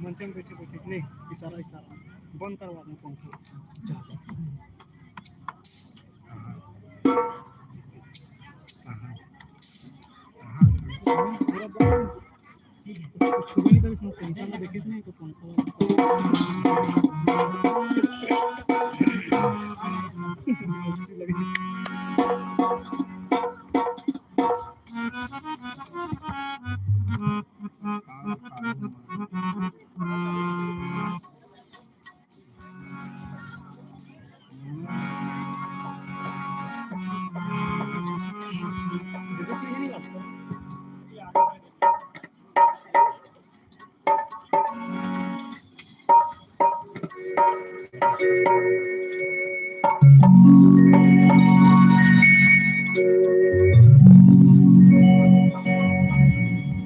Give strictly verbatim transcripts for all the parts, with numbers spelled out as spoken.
मंच में बैठे बैठे नहीं, इशारा इशारा बंद करवा दें पंखा। जा। पूरा बंद। कुछ, कुछ छुबे नहीं करिस, मैं टेंशन में देखिस नहीं तो पंखा लगा। कुर्सी लगी।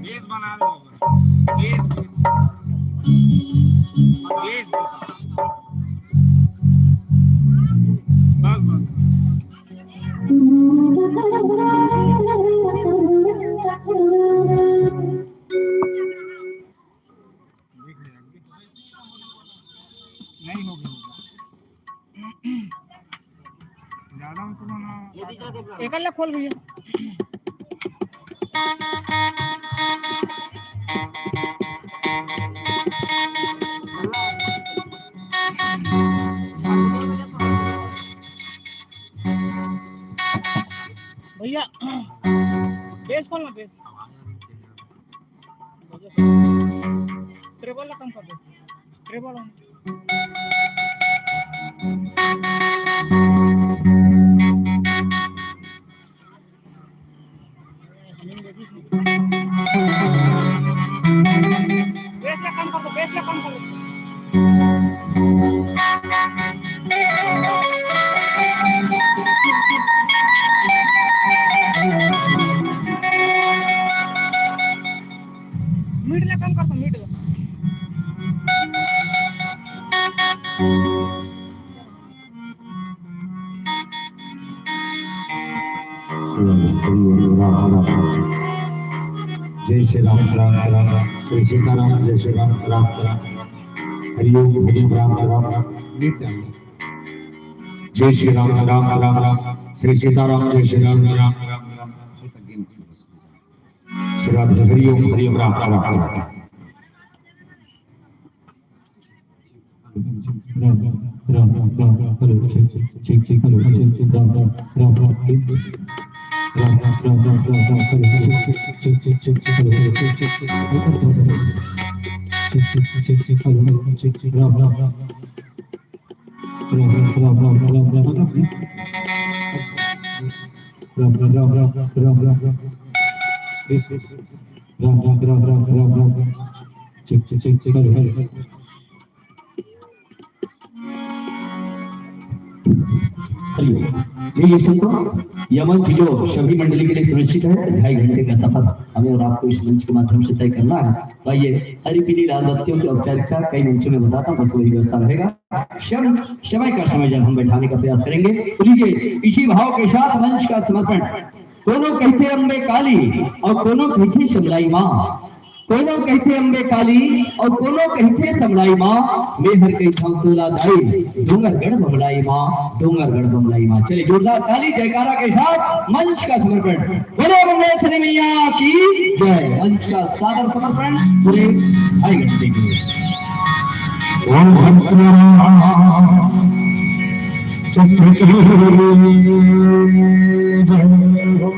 बेस बना लो, बेस, बेस, बेस, बेस। बस, बस। नहीं होगी। ज्यादा मतलब ना। एकर ला खोल भैया। भैया, बेस खोल ना, बेस। ट्रेबल ला कम कर दो। Treble on। बेस ला कम कर दो, बेस ला कम कर दो। मिड ला कम कर दो, मिड ला। जय श्री राम, राम, राम, श्री सीताराम, जय श्री राम, राम, राम, हरिओम, हरिओम, राम, राम, राम। जय श्री राम, राम, राम, राम, श्री सीताराम, जय श्री राम, राम, राम, राम। श्री राधे, हरिओम, हरिओम, राम, राम, राम, राम। हेलो, ये, ये सुन तो, यह मंच जो सभी मंडली के लिए सुनिश्चित है, ढाई घंटे का सफर हमें और आपको इस मंच के माध्यम से तय करना है। तो आइए, हरी पीली लाल बत्तियों की औपचारिकता कई मंचों में बताता हूँ, बस वही व्यवस्था रहेगा। क्षण, समय का समय जब हम बैठाने का प्रयास करेंगे, तो लीजिए, इसी भाव के साथ मंच का समर्पण। कोनो कहिथे अम्बे काली अउ कोनो कहिथे समलाई माँ, कोनो कहिथे अम्बे काली अउ कोनो कहिथे समलाई माँ, मेहर कहिथंव तोला दाई, डोंगरगढ़ बमलाई माँ, डोंगरगढ़ बमलाई माँ। चलिए, जोरदार ताली जयकारा के साथ मंच का समर्पण। बोलो बमलेश्वरी मैया की जय। मंच का सादर समर्पण पूरे ढाई घंटे के लिए। ओम भक्तराम चक्र की जय हो।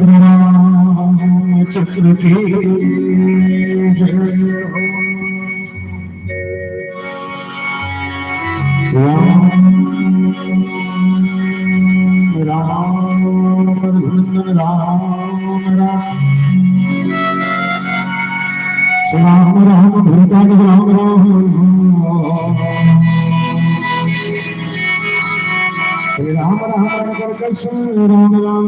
राम चक्र की जय हो। श्याम राम रघुनंदन राम राम। श्याम राम भरताज राम राम। श्री राम राम करकस राम राम।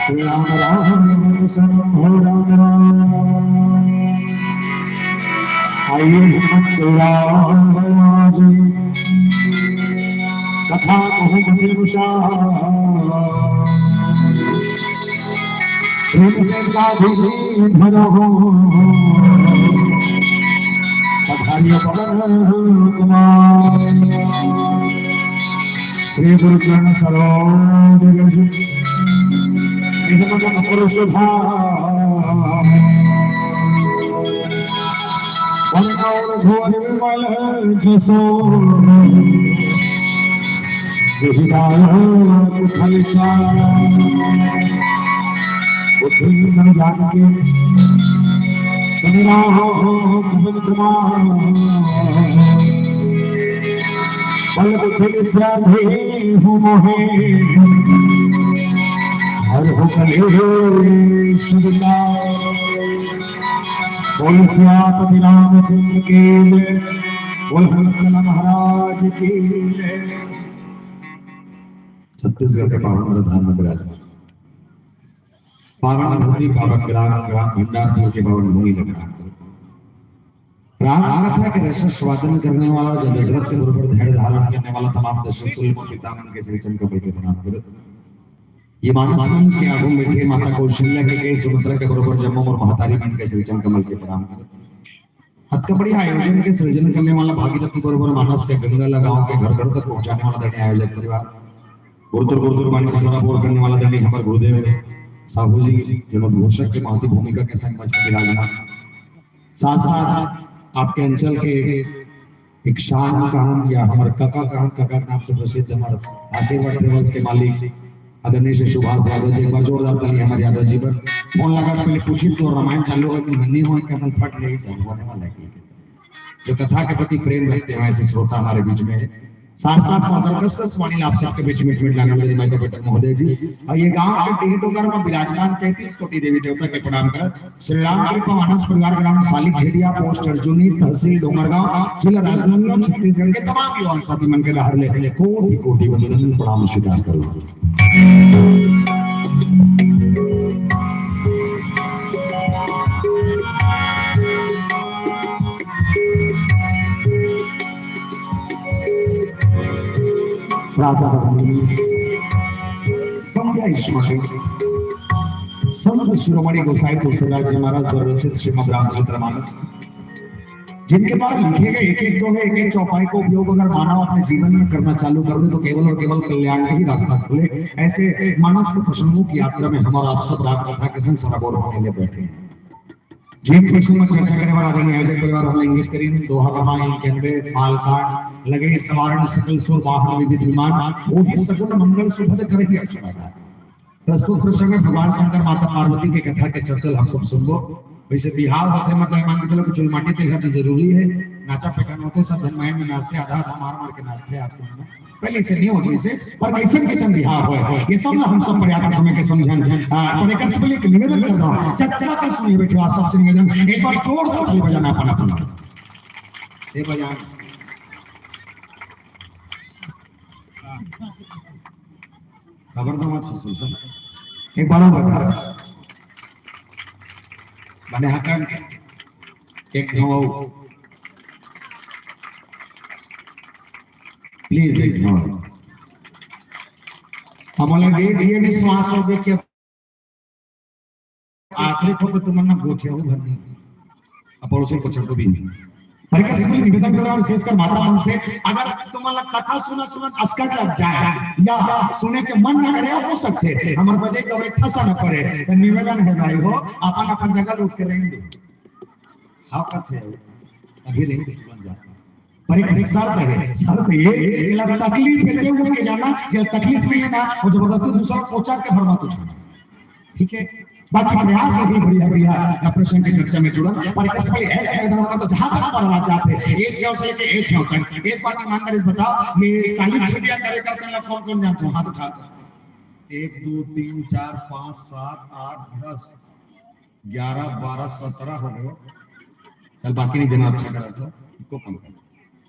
श्री राम राम शंभो राम राम। आइए हम राम जी कथा कहूँ मति अनुसार। प्रेम से गाधि भरो पधारियो पवन कुमार। श्री गुरु चरण सरोज रज निज मन मुकुर सुधार। वरनौर घोर विमल जसो विहितायत फल चार। बुद्धि मन जान के सुन राहो पवन कुमार। बल बुद्धि विद्या देहु मोहे हरहु कलेश विकार। बोल सियापति रामचंद्र की जय। बोल हनुमत महाराज की जय। छत्तीसगढ़ के पावन प्रधानमंत्री राज, पावन धरती, पावन ग्राम, ग्राम भंडारपुर के पावन भूमि में प्रणाम करो। राम कथा के रस स्वादन करने वाला, जो दशरथ के गुरु पर धैर्य धारण करने वाला तमाम दर्शक कुल को पितामह के श्री चरण कमल के प्रणाम करो। ये मानस मंच के आगू में बैठे माता कौशल्या के, के सुमित्रा के बरोबर जम्मो और महतारी मन के श्री चरण कमल के प्रणाम करो। अतका बढ़िया आयोजन के सृजन करने वाला भागीरथी बरोबर मानस के गंगा ल गांव के घर घर तक पहुंचाने वाला आदरणीय आयोजक परिवार, गुरुतुर गुरुतुर बानी से सराबोर करने वाला आदरणीय हमर गुरुदेव साहू जी, जो घोषक के महती भूमिका के संग मंच में विराजमान, साथ साथ आपके अंचल के एक शान कहन या हमर कका कहन, कका के नाम से प्रसिद्ध हमर आशीर्वाद ट्रेवल्स के मालिक आदरणीय श्री सुभाष यादव जी, एक बार जोरदार ताली हमर यादव जी पर। फोन लगा, पहले पूछी तो रामायण चालू है कि नहीं हुआ, क्या फट ले, सब होने वाला है कि जो कथा के प्रति प्रेम रखते हैं, ऐसे श्रोता हमारे बीच में है। साथ साथ सादर कस कस वाणी आप सबके बीच में, बीच में लाने वाले माइका पटेल महोदय जी, और ये गांव के टीह डोंगर में विराजमान तैंतीस कोटि देवी देवता के प्रणाम करत श्री राम कृपा मानस परिवार, ग्राम सालिक झेडिया, पोस्ट अर्जुनी, तहसील डोंगरगांव, जिला राजनांदगांव, छत्तीसगढ़ के तमाम युवा साथी मन के डहार ले कोटि कोटि वंदन प्रणाम स्वीकार करो। प्रार्थना करेंगे। संध्या स्मरण। संत शिरोमणि गोसाई तुलसीदास जी महाराज द्वारा रचित श्रीमद् रामचरित मानस, जिनके द्वारा लिखे गए एक एक दोहे, एक एक चौपाई को उपयोग अगर मानव अपने जीवन में करना चालू कर दे, तो केवल और केवल कल्याण का ही रास्ता खुले। ऐसे मानस से प्रसंगों की यात्रा में हम और आप सब राम कथा के संग सराबोर होने ले बैठे हैं। जिन प्रसंग में चर्चा करे वाला आदरणीय आयोजक परिवार हम इंगित करें, दोहा गवाही, इक्यानवे, बालकांड, लगे सवारण सकल सुर, वाहन विविध विमान, वो भी सगुन मंगल सुभद करही अक्षर आधार। प्रस्तुत प्रसंग में भगवान शंकर माता पार्वती के कथा के चर्चा हम सब सुनबो। वैसे बिहाव होथे, मतलब मान के चलो कि चुलमाटी तेल हर जरूरी है, नाचा पेटन होथे, सब धन मायन में नाचथे, आधा आधा मार मार के नाचथे आजकल में। पहले से नहीं होती इसे, पर कैसन कैसन बिहाव होय, ये सब ना हम सब पर्याप्त समय के समझन। आ, पर एक असली एक निवेदन कर दो, जब तक सुनिए बैठो आप सबसे निवेदन, एक बार जोरदार ताली बजाना अपन अपन। ये बजाना। खबर तो मत सुन। एक बार और बजा। बने हकन एक घाव। प्लीज एक घाव। हमला ये, ये विश्वास हो जे कि आखिरी को तो तुमन ना गोठिया हो घर नहीं। अब पड़ोसी को छोड़ भी नहीं। पर एक असली निवेदन कर रहा हूँ, विशेषकर माता मन से, अगर तुमन ला कथा सुना सुना असकट लग जाए या सुने के मन ना करे, हो सकते हमर बजे कबे ठसा न पड़े, तो निवेदन है भाई हो, अपन अपन जगह लौट के रहेंगे। हाँ, कथे अभी रहेंगे तुमन जाते। पर एक, एक शर्त है, शर्त ये कि ला तकलीफ है, क्यों के जाना, जो तकलीफ नहीं है ना, वो जबरदस्ती दूसरा कोचा के भर मत उठा। ठीक है, बाकी प्रयास यही बढ़िया बढ़िया प्रश्न की चर्चा में जुड़ा। पर एक असली है, मैं इधर का तो जहाँ तक पर बात जाते हैं, एक छव से लेके एक छव तक। एक बात ईमानदारी से बताओ, ये सालिक झिटिया कार्यकर्ता लोग कौन कौन जानते हो? हाथ उठा। एक, दो, तीन, चार, पाँच, सात, आठ, दस, ग्यारह, बारह, सत्रह हो गए। चल, बाकी नहीं जना, अच्छा करा तो इको कम कर।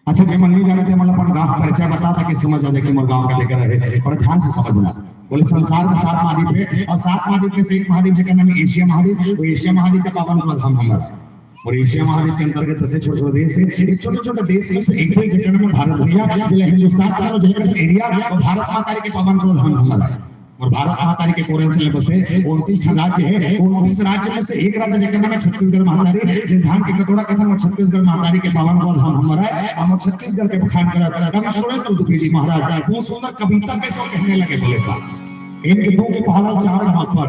अच्छा, जे मन नहीं जाने थे, मतलब, अपन गांव परिचय बता, ताकि समझ आ जाए कि मोर गांव का देकर रहे। बड़ा ध्यान से समझना। बोले, संसार में सात महाद्वीप है और सात महाद्वीप में से एक महाद्वीप जेकर नाम है एशिया महाद्वीप। वो एशिया महाद्वीप का पावन कुल धाम हमारा है। और एशिया महाद्वीप के अंतर्गत बसे छोटे छोटे देश है, एक छोटे छोटे देश में से एक देश जेकर नाम है भारत भैया, जिला हिंदुस्तान का, और जेकर इंडिया, और भारत माता के पावन कुल धाम हमारा है। और भारत माता के कोरन चले बसे उनतीस ठन राज्य है, उनतीस राज्य में से एक राज्य जेकर नाम है छत्तीसगढ़ महतारी, जे धान के कटोरा कथन और छत्तीसगढ़ महतारी के पावन गोद हम हमारा है। हम छत्तीसगढ़ के बखान करत कवि सुरेंद्र दुबे जी महाराज वो सुंदर कविता के सो कहने लगे, बोले का इनके दू के पहाड़ा चार घाट पर,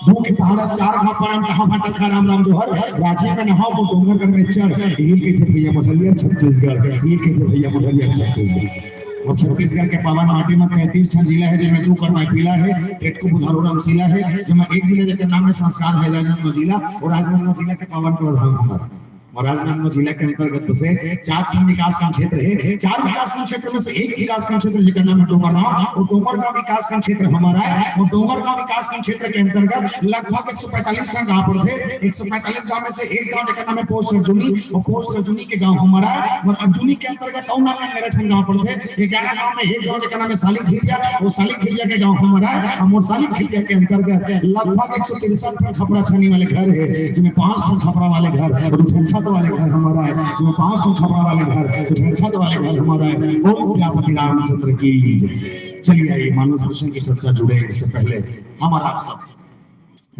दू के पहाड़ा चार घाट पर हम कहाँ भटक खा राम राम जोहर, राजी में नहाओ वो डोंगरगढ़ में चढ़, ये के थे भैया मोहलिया छत्तीसगढ़, ये के थे भैया मोहलिया छत्तीसगढ़। और छत्तीसगढ़ के पावन माटी में तैंतीस ठन जिला है, जिनमें दू करमाई पीला है, एक को बुधारू रामशीला है, जिसमें एक जिला जेकर नाम है संस्कार है राजनांदगांव जिला, और राजनांदगांव जिला के पावन प्रधान हमारा। और राजनांदगांव जिला के अंतर्गत से चार ठन विकासखंड क्षेत्र है, चार विकासखंड क्षेत्र में से एक विकासखंड क्षेत्र जेकर नाम है डोंगरगांव, और डोंगरगांव विकासखंड क्षेत्र हमारा है। और डोंगरगांव विकासखंड क्षेत्र के अंतर्गत लगभग एक सौ पैंतालीस ठन गांव पड़थे, एक सौ पैंतालीस गांव में से एक गांव जेकर नाम है पोस्ट अर्जुनी, और पोस्ट अर्जुनी के गांव हमारा है। और अर्जुनी के अंतर्गत अउ नाम मेरा ठन गांव पड़थे, ग्यारह गांव में एक गांव जेकर नाम है सालिक झिटिया, वो सालिक झिटिया के गांव हमारा है। हम वो सालिक झिटिया के अंतर्गत लगभग एक सौ तिरसठ ठन खपरा छानी वाले घर है, जिसमें पांच ठन खपरा वाले घर, दू ठन छत वाले घर हमारा है, जिसमें पांच ठन खपरा वाले घर, दू ठन छत वाले घर हमारा है। ओम सियापति रामचंद्र की जय। चलिए आइए, मानस प्रश्न की चर्चा जुड़े, इससे पहले हमारा आप सब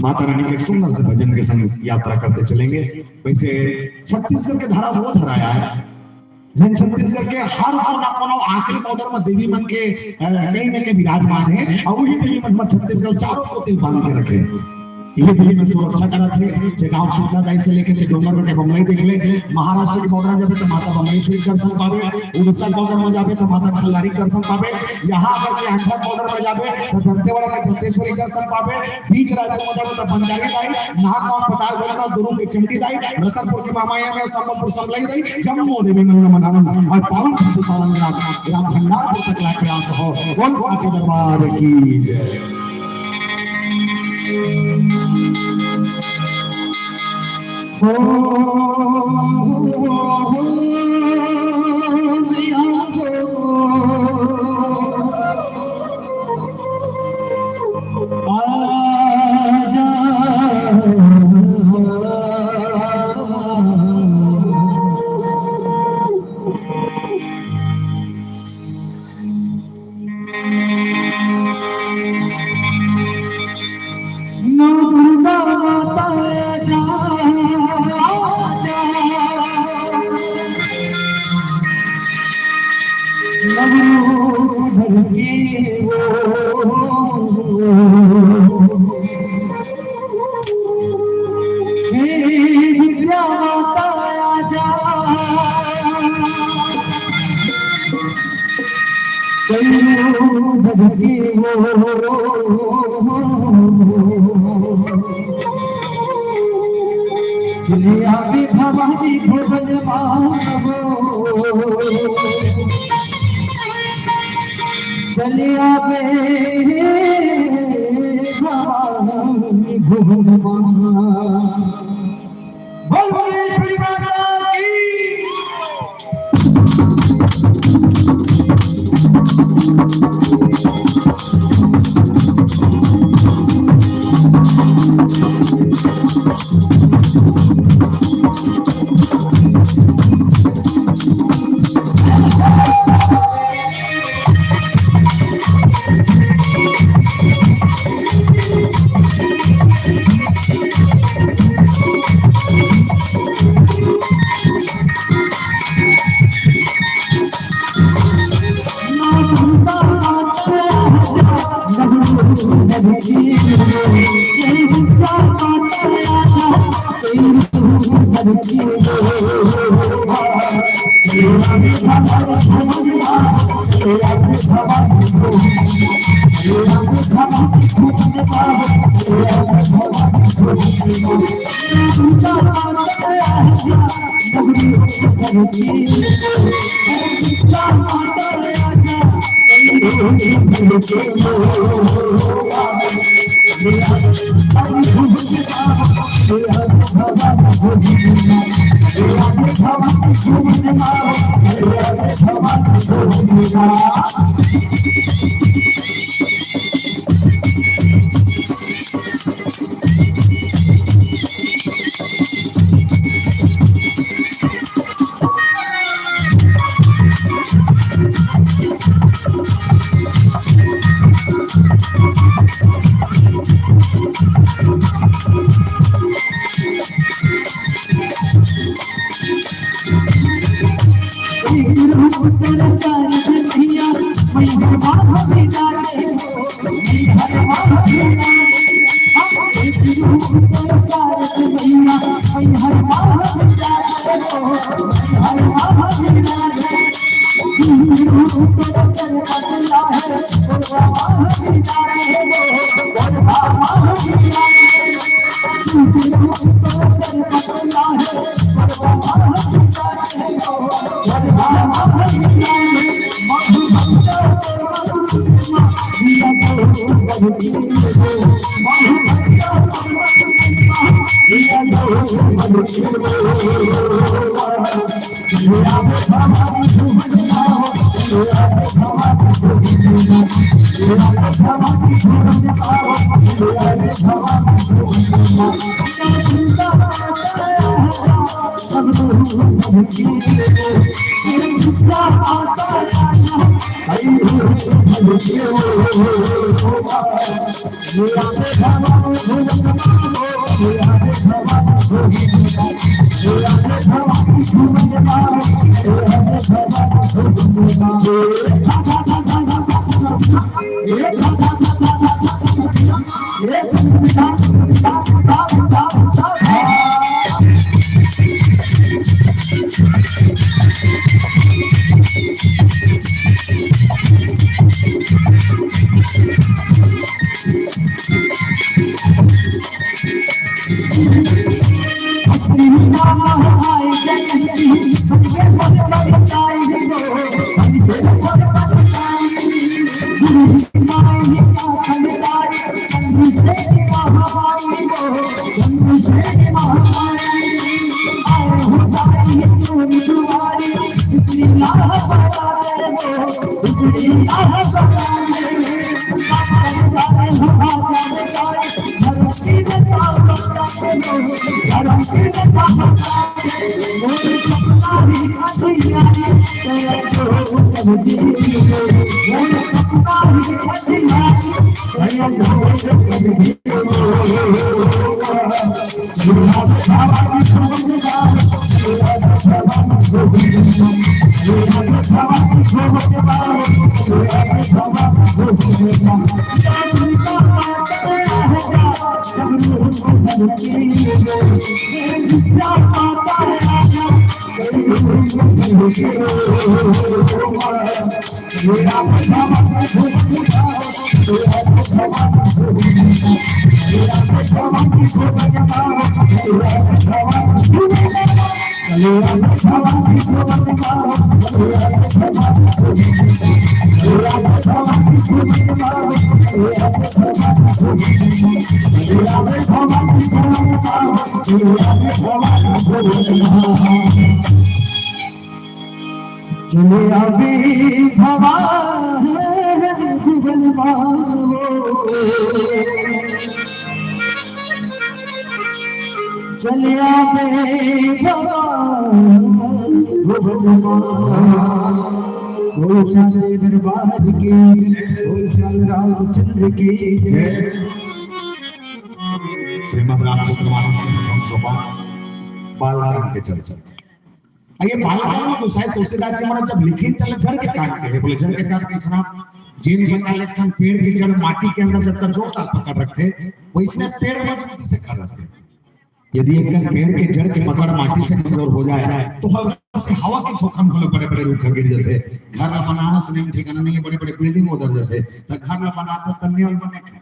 माता रानी के सुंदर से भजन के संग यात्रा करते चलेंगे। वैसे छत्तीसगढ़ के धरा वो धरा आय, जेन छत्तीसगढ़ के हर कोनो कोनो आखिरी बॉर्डर में देवी मन के, अ, कहीं ना कहीं विराजमान हे, अउ वही देवी मन हमर छत्तीसगढ़ चारों कोती बांध के रखे। ये देवी मन सुरक्षा करत हे, जे गांव सुखला दाई से लेके ते डोंगरगढ़ के बमलई देख ले, महाराष्ट्र के बॉर्डर में जाबे तो माता बमलेश्वरी दर्शन पाबे, उड़ीसा बॉर्डर में जाबे तो माता कल्लारी दर्शन पाबे, यहाँ अगर के अंडा बॉर्डर में जाबे तो दंतेवाड़ा के दंतेश्वरी दर्शन पाबे, बीच रायपुर में जाबे तो बंजारी दाई, नागगांव पताल भैरवनाथ दुर्ग के चंडी दाई, रतनपुर के महामाया में संबलपुर समलई दाई, जम्मो देवी नंदन मनावन अउ पावन खातू पावन राम, राम भंडार पर तक लाग प्रयास हो। बोल साचे दरबार की जय। नौ दुर्गा माता आजा, आजा। नवरूप धर के वो। हे विद्या माता आजा। कई रूप धर के वो। चले आवे भवानी भुवन मानव। चले आवे भवानी भुवन मानव। बोल भुवनेश्वरी माता की। चलिया बे भगवान, भगवान, बोल साचे दरबार की, बोल श्याम रामचंद्र की जय। श्रीमद् रामचंद्र मानस के प्रथम सोपान बाल राम के चरित्र। अइया बाल राम गोसाई तुलसीदास जी महाराज जब लिखिन, तब जड़ के काट के हे, बोले जड़ के काट के इसना, जेन प्रकार एक ठन पेड़ के जड़ माटी के अंदर जब तक जोरदार पकड़ रखथे, वइसने पेड़ मजबूती से खड़ा रहिथे। यदि एक ठन पेड़ के जड़ के पकड़ माटी से कमजोर हो जाए, तो हल्का से हवा के झोंका में घलो बड़े-बड़े रूख गिर जाथे। घर ला बनाहस नहीं, ठिकाना नहीं, बड़े-बड़े building उधर जाथे, त घर ला बनाथे त नेवल बने के।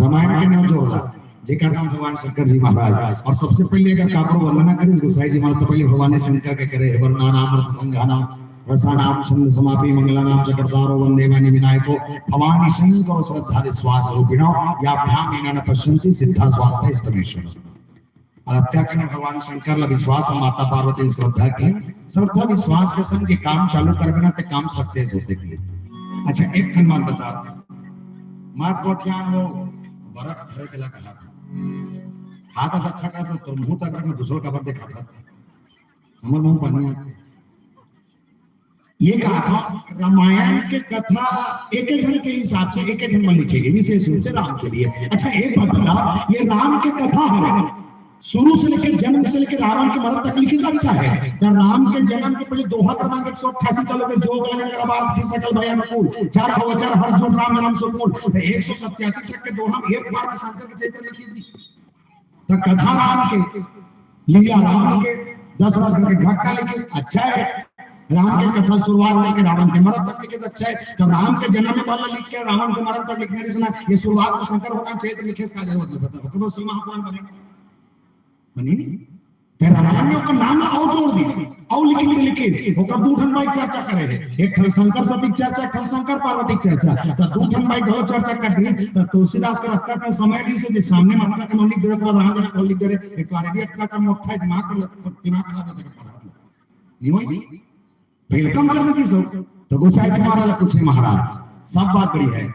रामायण के नेवल जोरदार, जेकर नाम भगवान शंकर जी महाराज। अउ सबसे पहिले अगर काकरो वंदना करिस गोसाई जी महाराज, त पहिले भगवान शंकर के करे, हे वरणानां मृत संघानां रसानां छंद समापि मंगलानां च कर्तारो वंदे वाणी विनायको भवानी शंकरो श्रद्धा विश्वास रूपिणो याभ्यां हीना न पश्यंती सिद्धा स्वात्थ इष्टमेश्वर। अउ अब का करना, भगवान शंकर ला विश्वास अउ माता पार्वती श्रद्धा के, श्रद्धा विश्वास के संग ये काम चालू करबे ना, ते काम success होथे। अच्छा, एक ठन बात बता, मात गोठियान वो बरत भरे के ला कहा था, हाथ अच्छा करत तो मुंह तक रखना, दूसरों का बरत दिखाता था। हमर मुंह पानी आथे। ये कहा था, रामायण के कथा एक एक झन के हिसाब से एक एक झन में लिखे गे, विशेष रूप से राम के लिए। अच्छा, एक बात बता, ये राम के कथा है, शुरू से लेकर जन्म से लेकर रावण के मरण तक लिखिस, अच्छा है। त राम के जन्म के पहिले दोहा क्रमांक एक सौ अट्ठासी चलो के जोग लगन कर बार की सकल भय अनुकूल, चार अवचर हर जो राम नाम सुकूल। त एक सौ सत्तासी तक के दोहा में एक बार में शंकर के चरित्र लिखिस जी। त कथा राम के, लीला राम के, दशरथ जी के घटना लिखिस, अच्छा है। राम के कथा शुरुआत लेके रावण के मरण तक लिखिस, अच्छा है। त राम के जन्म में वाला लिख के रावण के मरण तक लिखने से ना, ये शुरुआत में शंकर भगवान चरित्र लिखिस, का जरूरत है बता? ओकर बाद शिव महापुराण बने, बनी नहीं। ते रामायण में ओकर नाम ला अउ जोड़ दिस, अउ लिखिस, लिखिस, ओकर दू ठन बाई चर्चा करे हे, एक ठन शंकर सती चर्चा, एक ठन शंकर पार्वती चर्चा। त दू ठन बाई घलो चर्चा कर दी, त तुलसीदास का रस्ता का समय नहीं से, जे सामने में अतका कन लिख दे, ओकर बाद राम जी का लिख दे, एक तो already अतका कन मोटा है, दिमाग पर, दिमाग खराब होता है, पढ़ा नहीं होई जी। Welcome कर देती सब। तो गोसाई जी महाराज ला पूछे, महाराज, सब बात बढ़िया है,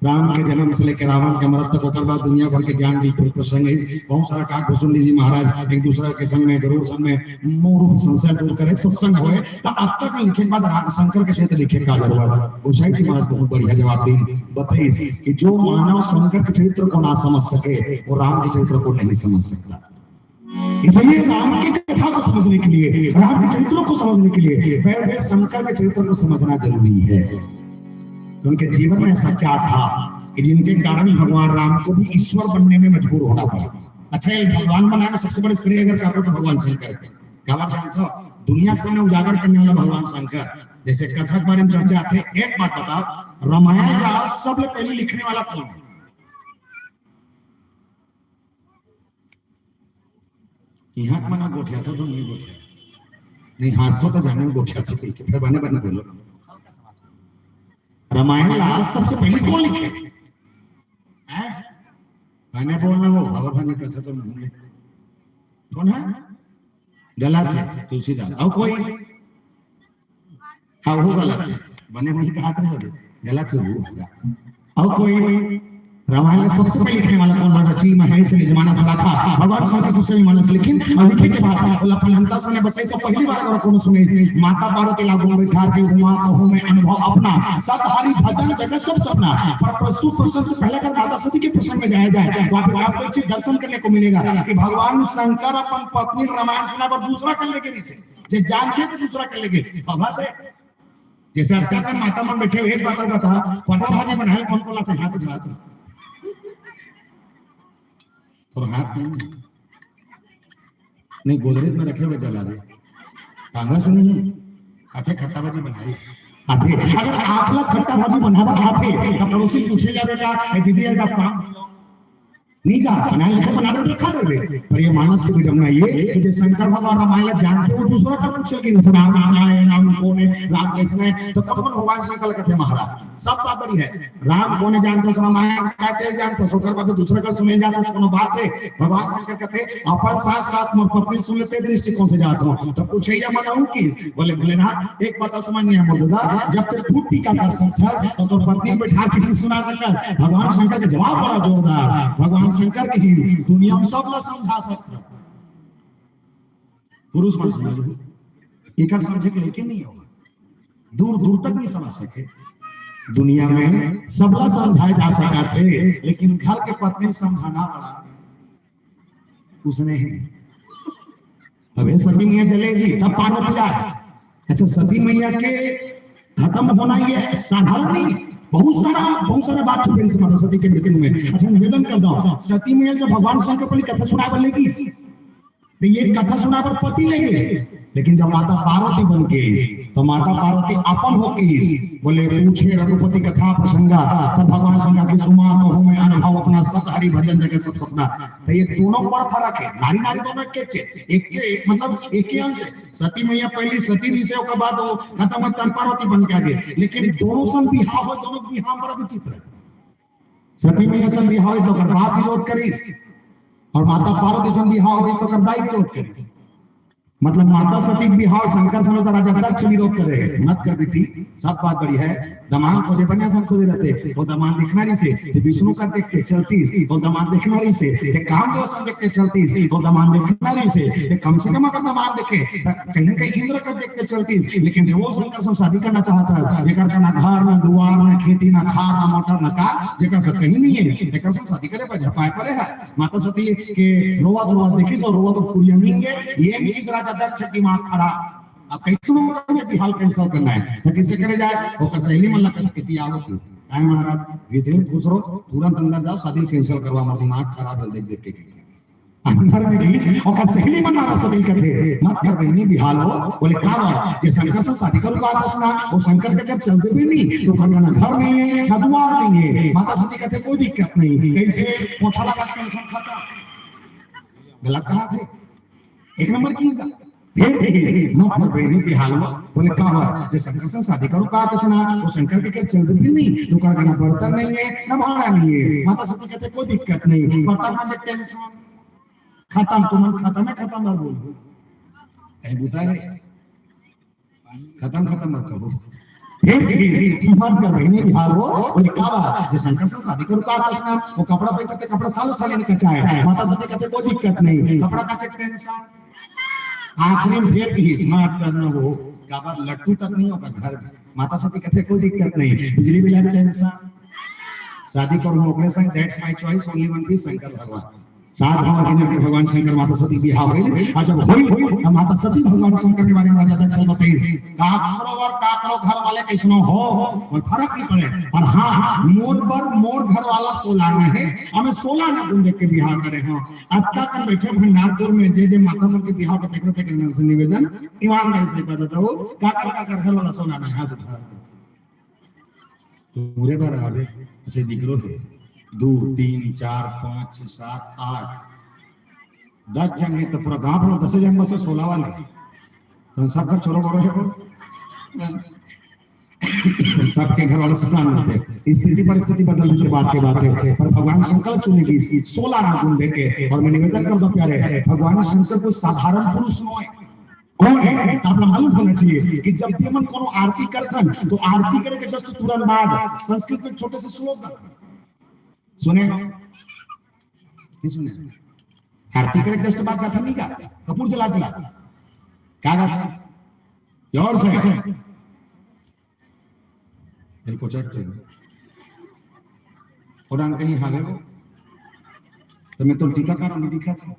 राम के जन्म से लेकर रावण के मरत तक, ओकर बाद दुनिया भर के ज्ञान की प्रसंग है। बहुत सारा काकभुसुंडी जी महाराज एक दूसरा के संग में, गरुड़ संग में, मोह रूप संशय दूर करे, सत्संग होए, तो अब तक लिखे के बाद राम शंकर के चरित्र लिखे का जरूरत। गोसाई जी महाराज बहुत बढ़िया जवाब दी, बताइए कि जो मानव शंकर के चरित्र को ना समझ सके, वो राम के चरित्र को नहीं समझ सकता। इसलिए राम की कथा को समझने के लिए, राम के चरित्रों को समझने के लिए पहले शंकर के चरित्र को समझना जरूरी है। उनके जीवन में ऐसा क्या था कि जिनके कारण भगवान राम को भी ईश्वर बनने में मजबूर होना पड़ा। अच्छा, ये भगवान बनाने में सबसे बड़े श्रेय अगर कहा तो भगवान शंकर थे। क्या बात है? तो दुनिया के सामने उजागर करने वाला भगवान शंकर। जैसे कथा के बारे में चर्चा आथे, एक बात बताओ, रामायण का सबले पहले लिखने वाला कौन है? यहाँ के मना गोठिया था तो नहीं गोठिया, नहीं, हाँस तो जाने गोठिया था, ठीक है, फिर बने बने बोलो। रामायण ला सबसे पहले कौन लिखे? हैं? बने बोलना वो, बाबा भाई ने कथा तो नहीं है। कौन है? गलत है, तुलसीदास। और कोई? हाँ, वो गलत है। बने वही कहा था, गलत है वो। और कोई? रामायण में सबसे पहले लिखने वाला कौन बा? रचि महेश निज मानस राखा। भगवान शंकर सबसे पहले मानस लिखिन और लिखे के बाद बोला, "फलंता सुने बसई सब पहली बार अगर कोनो सुने, माता पार्वती ला गुण बैठार के हुआ कहूँ मैं अनुभव अपना, सत हरि भजन जगत सब सपना।" पर प्रस्तुत प्रसंग से पहले अगर माता सती के प्रसंग में जाया जाए तो आप, आपको एक चीज दर्शन करने को मिलेगा कि भगवान शंकर अपन पत्नी रामायण सुना पर दूसरा कर लेके नहीं से, जे जानते तो दूसरा कर लेके। बाबा थे जैसे आपका माता मन बैठे हुए, एक बात और बता, पटा भाजी बनाए कौन कौन लाते हाथ उठा दो। तोर हाथ नहीं, नहीं, गोदरेज में रखे हुए जला दे, कांग्रेस नहीं आते खट्टा भाजी बनाई। आते, अगर आप लोग खट्टा भाजी बनावा आते, तो पड़ोसी पूछे जावे का, "ए दीदी, अगर काम नहीं जा, बनाए लिखे बना दे, खा दे।" पर ये मानस की विडम्बना ये कि जे शंकर भगवान रामायण जानते, वो दूसरा का पूछे कि इस राम आए, राम कौन है, राम कैसे है, तो कब भगवान शंकर कहते महाराज, सब बात बड़ी है। राम कोने जानते हो, रामायण कहते जानते हो, ओकर बाद दूसरा का सुने जाते हो, कोनो बात है। भगवान शंकर कहते, "अपन साथ साथ मोर पत्नी सुन लेते दृष्टिकोण से जात हो।" तो पूछे या मन हूँ कि बोले, "भोलेनाथ, एक बात और समझ नहीं है मोर दादा, जब तक खुद टीका कर सकता है, तो तोर पत्नी बैठा के भी सुना सकता है।" भगवान शंकर के जवाब बड़ा जोरदार। भगवान शंकर के ही दुनिया में सब ला समझा सकता है। पुरुष मन समझ लो, एकर समझे के लेके नहीं होगा, दूर दूर तक नहीं समझ सके। दुनिया में सबला समझाए जा सकत हे, लेकिन घर के पत्नी समझाना बड़ा उसने ही। अबे सती मैया चले जी, तब पार्वती आ। अच्छा, सती मैया के खत्म होना ये साधारण नहीं, बहुत सारा, बहुत सारा बात छुपे इस माता सती के मृत्यु में। अच्छा, निवेदन कर दो, सती मैया जब भगवान शंकर पर कथा सुना कर लेगी, तो ये कथा सुना पर पति ले गए, लेकिन जब माता पार्वती बन गई तो माता पार्वती अपन हो गई। बोले, "पूछे रघुपति कथा प्रसंगा।" तब भगवान शंकर की सुमा कहूँ मैं अनुभव अपना, सत हरि भजन जगत सब सपना। तो ये दोनों पर फर्क है, नारी नारी दोनों एक के, एक के, मतलब एक के अंश है। सती मैया पहली सती रही से, ओकर बाद वो खत्म होत तब पार्वती बन के आ गए, लेकिन दोनों सन बिहाव हो, दोनों बिहाव बड़ा विचित्र है। सती मैया सन बिहाव तो ओकर बाप विरोध करिस, और माता पार्वती सन बिहाव होई तो ओकर दाई विरोध करिस। मतलब माता सती के बिहाव शंकर समेत राजा दक्ष विरोध करे हे, "मत कर बेटी, सब बात बड़ी है, दमांद खोजे बने सन खोजे रहते, तो दमांद देखना रही से, ते विष्णु का देखते चलतीस, तो दमांद देखना रही से, ते कामदेव सन देखते चलतीस, तो दमांद देखना रही से, ते कम से कम अगर दमांद देखे, त कहीं कहीं इंद्र का देखते चलतीस, लेकिन वो शंकर से शादी करना चाहता है, जेकर का ना घर, ना दुआर, ना खेती, ना खार, ना मोटर, ना कार, जेकर का कहीं नहीं है, एकर से शादी करे पर झपाए पड़े है।" माता सती के रोवत रोवत देखिस और रोवत और कुरिया मिल गए, ये नहीं किस राजा दक्ष दिमाग खराब। अब कैसे लोग के बिहाव cancel करना है, तो किसे करे जाए? ओकर सहेली मन लगता है कि आवत है। आए महाराज, विजय खुश रहो, तुरंत अंदर जाओ, शादी cancel करवा, हमारा दिमाग खराब है देख देख के। अंदर में गई, ओकर सहेली मन माता सती कथे, "मत कर बहिनी बिहाव हो।" बोले, "का बात? ये शंकर से शादी करूँ का आदर्श ना, वो शंकर के घर चलते भी नहीं, तो घर का ना घर नहीं है, ना दुआर नहीं है।" माता सती कथे, "कोई दिक्कत नहीं।" कैसे? पोछा लगा के tension खत्म। गलत कहा थे, एक नंबर की इसका। फिर भी मत कर बहिनी बिहाव हो। बोले, "का बात? ये शंकर से शादी करूँ का आदर्श ना, वो शंकर के घर चलते भी नहीं, तो घर का ना बर्तन नहीं है, ना भाड़ा नहीं है।" माता सती कथे, "कोई दिक्कत नहीं, बर्तन मांजे tension खत्म, तुमन खत्म है, खत्म मत बोलो।" कहीं बुता है? खत्म, खत्म मत कहो। फेर कहिस, "मत कर बहिनी बिहाव वो।" बोले, "का बात?" "जे शंकर से शादी करूँ का कस ना, वो कपड़ा पहनते, कपड़ा सालों साल नहीं कचाए।" माता सती कथे, "कोई दिक्कत नहीं, कपड़ा का चेक टेंशन।" आखिरी में फेर कहिस, "मत करना वो, का बात लट्टू तक नहीं होगा घर में।" माता सती कथे, "कोई दिक्कत नहीं, बिजली बिल टेंशन।" शादी करूँ ओकरे संग, that's my choice, only one piece Shankar भगवान। सात भाव के जाके भगवान शंकर माता सती बिहाव होइल। और जब होइल, तब माता सती भगवान शंकर के बारे में राजा दक्ष बताइस, "काकरो बर काकरो घर वाले कैसनो हो, कोई फर्क नहीं पड़े, पर हाँ, मोर बर मोर घर वाला सोलाना है, हमें सोलाना गुण देख के बिहाव करे हो।" अब तक हम बैठे भंडारपुर में, जे जे माता मन के बिहाव के तेकरे तेकरे नाम से निवेदन, ईमानदारी से बता दो, काकर काकर घर वाला सोलाना है, हाथ उठा। तो मोरे बर आवे, अच्छा, दिकरो है, दो, तीन, चार, पाँच, छः, सात, आठ, दस जन है, तो पूरा गांव में दस जन में से सोलह वाले, तो सब घर छोरो बड़ो है वो। सबके घर वाले सपना मिलते, स्थिति परिस्थिति बदल देते, बात के बात है, पर भगवान शंकर चुने की इसकी सोलह ना गुण देके। और मैं निवेदन करता हूँ प्यारे, भगवान शंकर कोई साधारण पुरुष नोय। कौन है? तो अपना मालूम होना चाहिए कि जब भी हमन कोनो आरती करथन, तो आरती करे के just तुरंत बाद संस्कृत में छोटे से श्लोक गाथन। सुने? नहीं सुने? आरती करे के just बाद गाथन नहीं गा? कपूर जला जला। क्या गाथन? जोर से। इनको चढ़ते हैं। और हम कहीं हावे वो। तो मैं तुम टीका कारण नहीं दिखा था।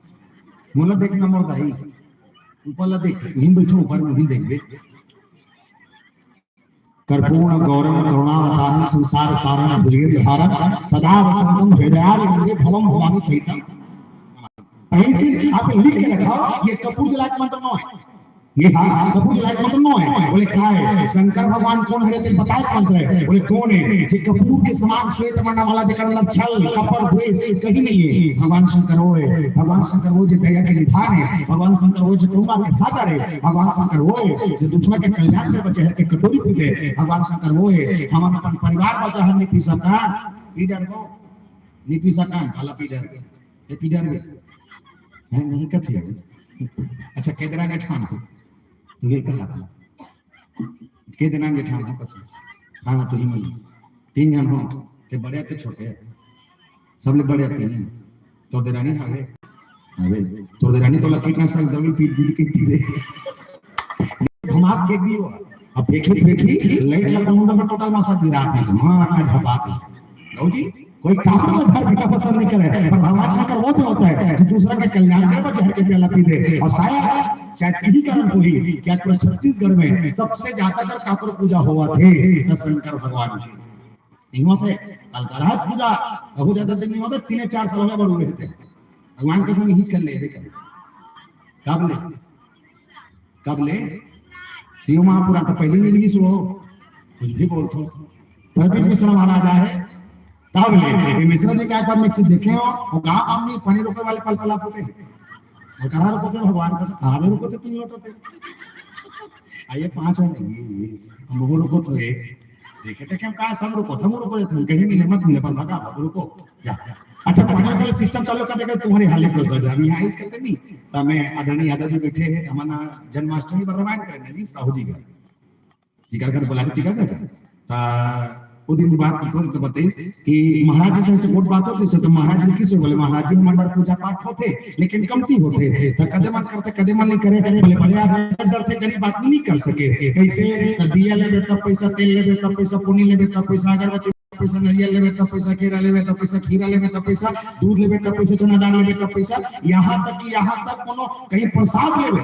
मोला देखना मोर दाई। ऊपर ला देख, वहीं बैठो, ऊपर में वहीं देखबे। कर्पूर गौरम करुणावतारम संसार सारम भुजगेंद्रहारम सदा वसंतम हृदयारविंदे भवम भवानी सहितम। पहली चीज आप लिख के रखो, ये कपूर जला के मंत्र नोय। ये हाँ, कपूर जला के मंत्र नोय। बोले, "काय है? शंकर भगवान कौन है रे? तेरे बताए मंत्र है।" बोले, "कौन है?" "जे कपूर के समान श्वेत वर्णा वाला, जेकर अंदर छल, कपट, द्वेष कहीं नहीं है, भगवान शंकर वो है।" भगवान शंकर वो जे दया के निधान है, भगवान शंकर वो जे करुणा के सागर है, भगवान शंकर वो है जे दूसरा के कल्याण के बचहर के कटोरी पी दे, भगवान शंकर वो है। हम अपन परिवार बचहर नहीं पी सकता, पी डर को नहीं पी सकता, काला पी डर के, ये पी डर में है नहीं कथे। अच्छा, के देना के ठान हो, तू ये कहा था, के देना के ठान हो कथे। हाँ, तो ही मन तीन जन हो, ते बड़े ते छोटे, सबले बड़े ते हैं। तो देरानी हावे, हावे, तो देरानी तो ला कीटनाशक दवाई पी, पी के पी दे। धमाक फेंक दियो। अब फेंकी, फेंकी, लाइट लगा, उन दफा टोटल मासा गिरा आपने से, मार का झपाक। गौ जी, कोई काकरो का झाड़ पीना पसंद नहीं करे, पर भगवान शंकर वो भी होता है जो दूसरा के कल्याण के बचहर के प्याला पी दे। और शायद, शायद यही कारण होही कि आज पूरा छत्तीसगढ़ में सबसे ज्यादा अगर काकरो पूजा होवत हे, तो शंकर भगवान के। नहीं होत हे, कल का रात पूजा, बहुत ज्यादा दिन नहीं होता, तीन चार साल हो गए बड़ हुए थे। भगवान कसम हिच कर ले, देख। कब ले? कब ले? शिव महापुराण तो पहले मिल गई सो, कुछ भी बोलथो। प्रदीप मिश्रा महाराज आए, कब ले? ये मिश्रा जी का एक बार मैं चीज देखे हो, वो गाँव काम नहीं, पानी रोके वाले पल पला फूटे हैं। वो कहाँ रुको थे भगवान का, आधे रुको थे, तीन लोटे थे। आइए, पाँच हो गए, ये, ये, हम वो रुको थे, देखे थे कि हम कहा सब रुको, हम रुको थे, हम कहीं मिले मत मिले, पर भगा, रुको, जा, जा। अच्छा, पानी वाले सिस्टम चालू कर देगा, तुम्हारी हालत को सजा, हम यहाँ इस करते नहीं। तो मैं आदरणीय यादव जी बैठे हैं, हमारा जन्माष्टमी पर रामायण करना जी, साहू जी का। जिकर कर बुला के टीका कर। ता वो दिन बात की तो, तो बताइस कि महाराज जी से ऐसे बहुत बात होती है, तो महाराज जी किस बोले, "महाराज जी, हमारे बार पूजा पाठ होते, लेकिन कमती होते, तो कदे मन करते, कदे मन नहीं करे।" बोले, "बड़े आदमी डर थे, गरीब आदमी नहीं कर सके।" कैसे? तो दिया लेबे तब पैसा, तेल लेबे तब पैसा, पुनी लेबे तब पैसा, अगरबत्ती पैसा, नरियल लेबे तब पैसा, केरा लेबे तब पैसा, खीरा लेबे तब पैसा, दूध लेबे तब पैसा, चना दाल लेबे तब पैसा, यहाँ तक कि यहाँ तक कोनो कहीं प्रसाद लेबे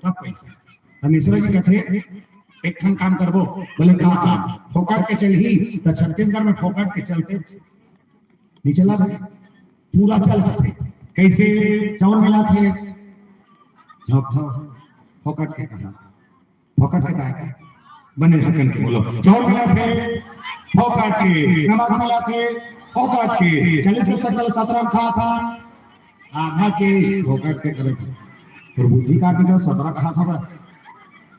तब पैसा। तो मिश्रा जी कथे, "एक ठन काम करबो।" बोले, "का काम?" "फोकट के चलही।" तो छत्तीसगढ़ में फोकट के चलते नहीं चला थे, पूरा चलता थे। कैसे? चाउर मिला थे, झोंक, झोंक, फोकट के कहा, फोकट के कहा, बने ढक्कन के बोलो। चाउर मिला थे, फोकट के, नमक मिला थे, फोकट के, चालीस के सकल सत्रह में खा था, आधा के फोकट के करे थे। और बुद्धि काट के सत्रह कहा था बा।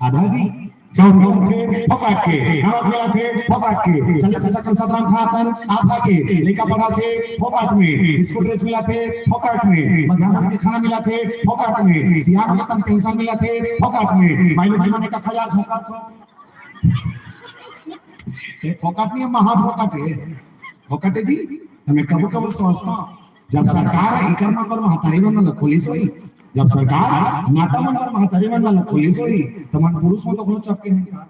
आधा जी, चाउर मिला थे, फोकट के, नमक मिला थे, फोकट के, चालीस के सकल सत्रह में खा था, आधा के, लइका पढ़ा थे, फोकट में, स्कूल ड्रेस मिला थे, फोकट में, मध्यान्ह के खाना मिला थे, फोकट में, सियान के तन पेंशन मिला थे, फोकट में, माइलो की मने का खजार झोंका था। ये फोकट नहीं है, महाफोकट है। फोकट है जी। हमें कबो कबो सोचता हूँ, जब सरकार एकर मन बर महतारी वंदन ला खोलिस होही, जब सरकार माता मन बर महतारी वंदन ला खोलिस होही, त मन पुरुष मन तो कोनो चपके हैं का?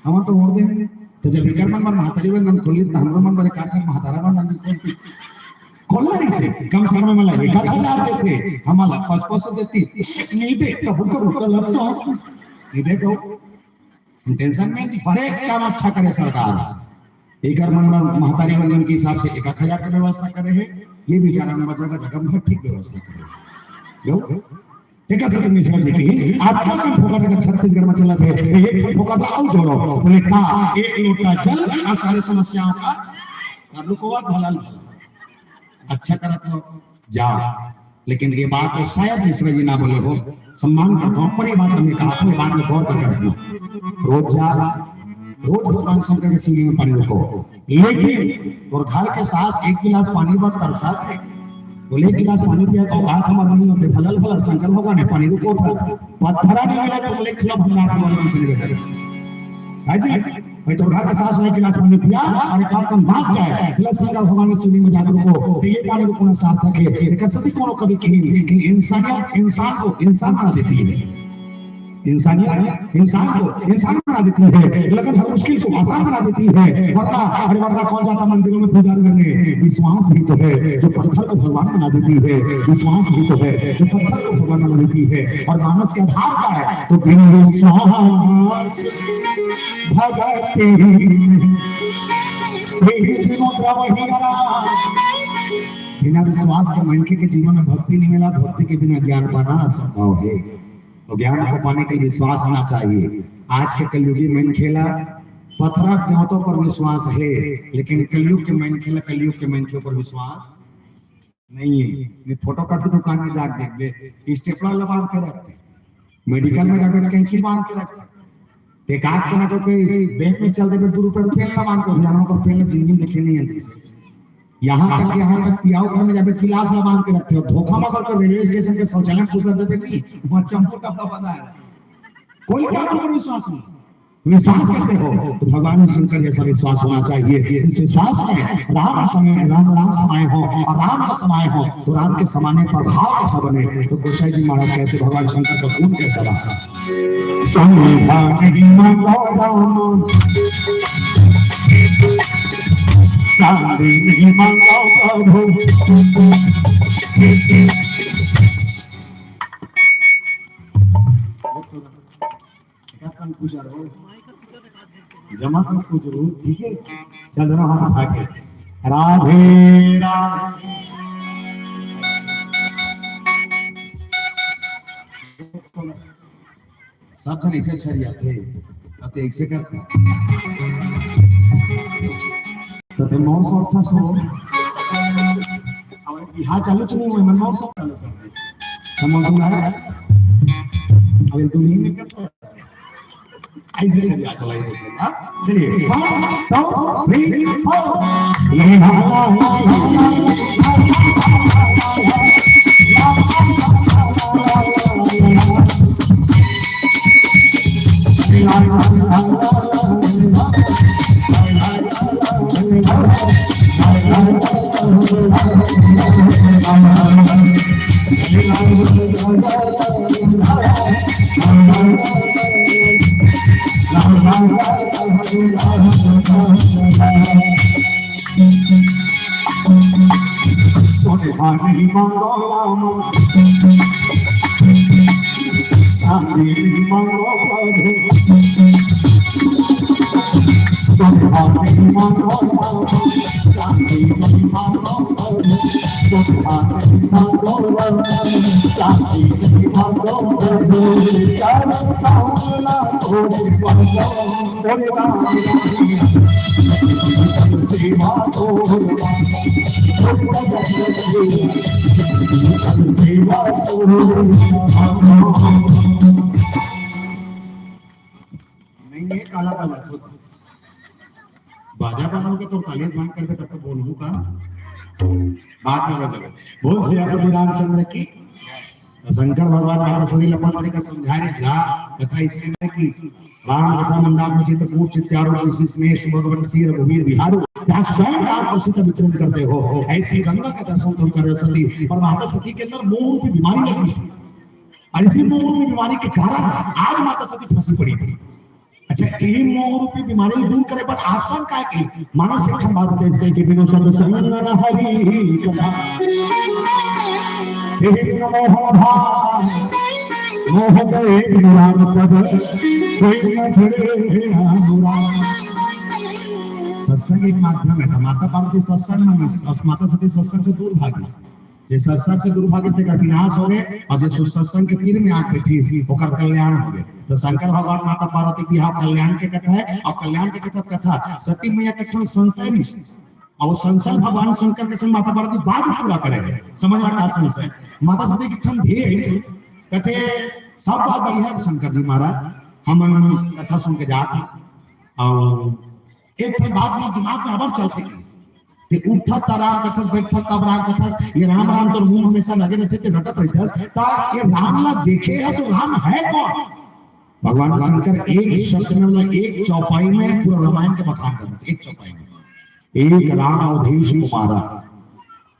हमन तो ओढ़ दे हैं। तो जब एकर मन बर महतारी वंदन खोलिस, त हमरो मन बर एक आध ठन महतारा वंदन भी खोलती। खोलना नहीं से, कम से कम हमला एक आध हजार देते, हमला पाँच पाँच सौ देती। नहीं दे, कबो कबो गलत तो नहीं दे को। हम टेंशन में जी, बड़े काम अच्छा करे सरकार। एकर मन बर महतारी वंदन के हिसाब से एक एक हजार के व्यवस्था करे है। ये बेचारा मन बर जगह जगह में ठीक व्यवस्था करे है। यो, तेकर से मिश्रा जी की आपका काम फोकट अगर छत्तीसगढ़ में चलत है, तो एक ठो फोकट ला अउ जोड़ो। बोले का, एक लोटा जल और सारे समस्याओं का कर लो को बात भला भला। अच्छा करत हो, जाओ। लेकिन ये बात तो शायद मिश्रा जी ना बोले हो, सम्मान करता हूँ, पर ये बात हमने कहा, अपने बात में गौर करके रखना। रोज जा, रोज भगवान शंकर के शिवलिंग में पानी रुको, लेकिन तोर घर के सास एक गिलास पानी बर तरसत हे, बोले, "एक गिलास पानी पिया तो औकात हमर नहीं होते, फलल फलल शंकर भगवान ने पानी रुको था, पत्थरा नहीं मिला तो बोले, खिला भंडार के वाले किसी ने बेटा।" है जी, भाई, तोर घर के सास एक गिलास पानी पिया और एक आध कन बात जाए, बोले, "शंकर भगवान ने शिवलिंग में जाकर रुको, तो ये पानी रुकना सार्थक है।" एक सती कोनो कभी कही कि इंसानियत इंसान को इंसान बना देती है। इंसानियत इंसान को इंसान बना देती है, लेकिन हर मुश्किल को आसान बना देती है। वरना, अरे वरना कौन जाता मंदिरों में पूजा करने? विश्वास ही तो है जो पत्थर को भगवान बना देती है, विश्वास ही तो है जो पत्थर को भगवान बना देती है। और मानस के आधार का है, तो बिन विश्वास भगति नहीं। बिना विश्वास के मनखे के जीवन में भक्ति नहीं मिला, भक्ति के बिना ज्ञान पाना असंभव है। तो ज्ञान को पाने के लिए विश्वास होना चाहिए। आज के कलयुगी मनखे ला पथरा देवतों पर विश्वास है, लेकिन कलयुग के मनखे ला कलयुग के मनखे पर विश्वास नहीं है। नहीं, फोटो कॉपी दुकान में जाके देख ले, स्टेपलर ला बांध के रखते, मेडिकल में जाके कैंची बांध के रखते। एक आध जना तो कोई बैंक में चल देबे, दू रुपया पेन ला बांध के, जानो तो पेन जिंदगी देखे नहीं है। यहाँ तक, यहाँ तक पियाऊ घर में जाबे, गिलास ला बांध के रखते हो। धोखा में अगर तो रेलवे स्टेशन के शौचालय में घुसर देबे, नहीं, वहाँ चंपू डब्बा बंधा है। कोई क्या पर विश्वास नहीं। विश्वास कैसे हो? तो भगवान शंकर जैसा विश्वास होना चाहिए। इस विश्वास में राम समय, राम, राम समाए हो और राम का समाए हो, तो राम के समाने प्रभाव कैसा बने? तो गोसाई जी महाराज कहते, भगवान शंकर का गुण कैसा रहा? सोना नहीं मांगा राम, चांदी नहीं मांगा प्रभु। जमा कर कुछ रूप, ठीक है? चल, दोनों हाथ उठा के, राधे राधे। सब जन ऐसे छरिया थे, अब तो ऐसे करते। तो ते मौसम अच्छा सो। अब यहाँ चालू च नहीं हुए, मैं मौसम चालू कर दे। समझ में आया? अब एक दो महीने करते हैं। ऐसे चलिए, चलो, ऐसे चलिए, हाँ? चलिए, one, two, three, four। सोने हाथी मांगो राम, चांदी मांगो प्रभु। सोने हाथी मांगो राम, चांदी मांगो प्रभु। सोने हाथी मांगो राम, चांदी मांगो प्रभु। चारों कामना पूरी कर दो। नहीं, ये काला काला छोड़। बाजा बनाओगे तो ताली बंद करके तब तो बोलबू का? बात में बजाओ। बोल सियापति रामचंद्र की। तो शंकर भगवान माता सती ला अपन तरीका समझा रहे थे, कथा इसमें है कि राम कथा मंदार में चित्रकूट चित्यारो तुलसी स्नेह सुभगवन श्री रघुवीर बिहारो, जहाँ स्वयं राम और सीता विचरण करते हो, ऐसी गंगा का दर्शन तुम कर रहे हो सती। पर माता सती के अंदर मोह रूपी बीमारी लगी थी, और इसी मोह रूपी बीमारी के कारण आज माता सती फंसी पड़ी थी। अच्छा, यही मोह रूपी बीमारी दूर करे पर आप सब का की मानस एक ठन बात बताइस कि बिनु सत्संग न हरि कथा, विभिन्न मोहन भाव, मोह गए बिनु राम पद, कोई न भिड़े अनुराग। सत्संग एक माध्यम है, तो माता पार्वती सत्संग में, और माता सती सत्संग से दूर भागी। जे सत्संग से दूर भागे, तेकर विनाश हो गए, और जे सु-, सत्संग के तीर में आके बैठी, ओकर कल्याण हो गए। तो शंकर भगवान माता पार्वती के यहाँ कल्याण के कथा है, और कल्याण के कथा, कथा सती मैया के ठन संशय रहिस, और वो संशय भगवान शंकर के संग माता पार्वती बाद में पूरा करे है। समझ रहा का संशय? माता सती के ठन ध्येय है, कथे सब बात बढ़िया है शंकर जी महाराज, हम कथा सुन के जात हैं, और एक ठन बात मोर दिमाग में अबर चलथे कि ते उठत त राम कथस, बैठत तब राम कथस, ये राम राम तोर मुंह हमेशा लगे रहथे, ते रटत रहथस, त ये राम ला देखे हस, वो राम है कौन? भगवान शंकर एक शब्द में, मतलब एक चौपाई में पूरा रामायण के बखान कर दे, एक चौपाई में। एक राम अवधेश कुमारा,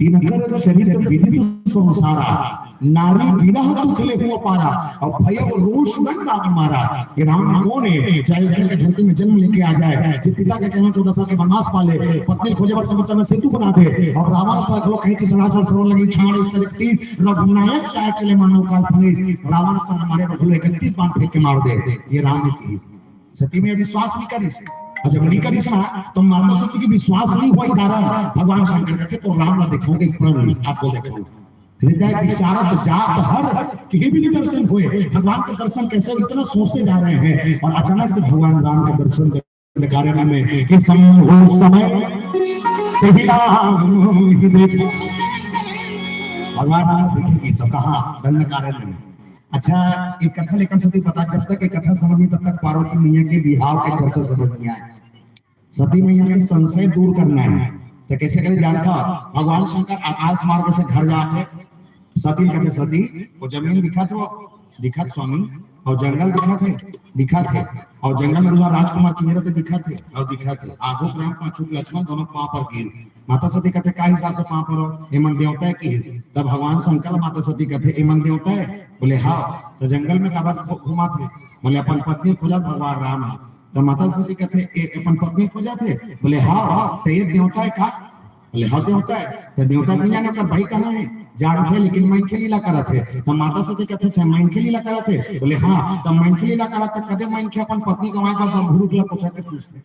तिनकर चरित विदित संसारा, नारी विरह दुख लेहु अपारा, और भयउ रोष मन रावण मारा। ये राम कौन है, जो अयोध्या के धरती में जन्म लेके आ जाए, जो पिता के कहना चौदह साल के वनवास पाले, पत्नी खोजे बर समुद्र में सेतु बना दे, और रावण सा घलो कहे कि सरासर श्रवण लगी छाड़ इस इकतीस, रघुनायक सा चले मानव काल फनीस, रावण सा मारे पर घलो इकतीस बाण फेंक के मार दे। ये राम ने की। सती में विश्वास नहीं करिस, और जब नहीं करिस ना, तो माता सती के विश्वास नहीं होय कारण भगवान शंकर कहते, तो राम ला देखाऊंगा, एक प्राण लीस, आपको देखाऊंगा। हृदय विचारत जात हर, कहीं भी नहीं दर्शन हुए। भगवान का दर्शन कैसे, इतना सोचते जा रहे हैं, और अचानक से भगवान राम का दर्शन करने कारण में कि समय हो समय सही राम ही देखो। भगवान राम देखे कि सब कहाँ दंड कारण में। अच्छा, एक कथा लेकर सती बता, जब तक एक कथा समझ नहीं, तब तक पार्वती मैया के बिहाव के चर्चा समझ नहीं आए। सती मैया के संशय दूर करना है, तो कैसे करे जानता? भगवान शंकर आकाश मार्ग से घर जाते, सती कहते, "सती, वो जमीन दिखत हो?" "दिखत स्वामी।" "और जंगल दिखत है?" "दिखत है।" "और जंगल में तुम्हारा राजकुमार किन्हें रहते?" "दिखत है।" "और दिखत है।" आगू राम, पाछू लक्ष्मण, दोनों पाँव पर गिर। माता सती कहते, "का हिसाब से पाँव पर हो? एमन देवता है कि?" तब भगवान शंकर माता सती कहते, "एमन देवता है?" बोले, "हाँ।" "तो जंगल में काबर घू-, घूमत है?" बोले, "अपन पत्नी खोजत भगवान राम है।" तो माता सती कहते, "ए, अपन पत्नी खोजत है?" बोले, "हाँ।" "हाँ।" "तो ये देवता है का?" बोले, "हाँ, देवता है।" "तो देवता नहीं जाने ओकर भाई कहाँ है?" "जानते, लेकिन मनखे लीला करत है।" तो माता सती कहते, "अच्छा, मनखे लीला करत है?" बोले, "हाँ।" "तो मनखे लीला करत है, कदे मनखे अपन पत्नी गंवाए बर बम्भरू ला कोचर के पूछथे?"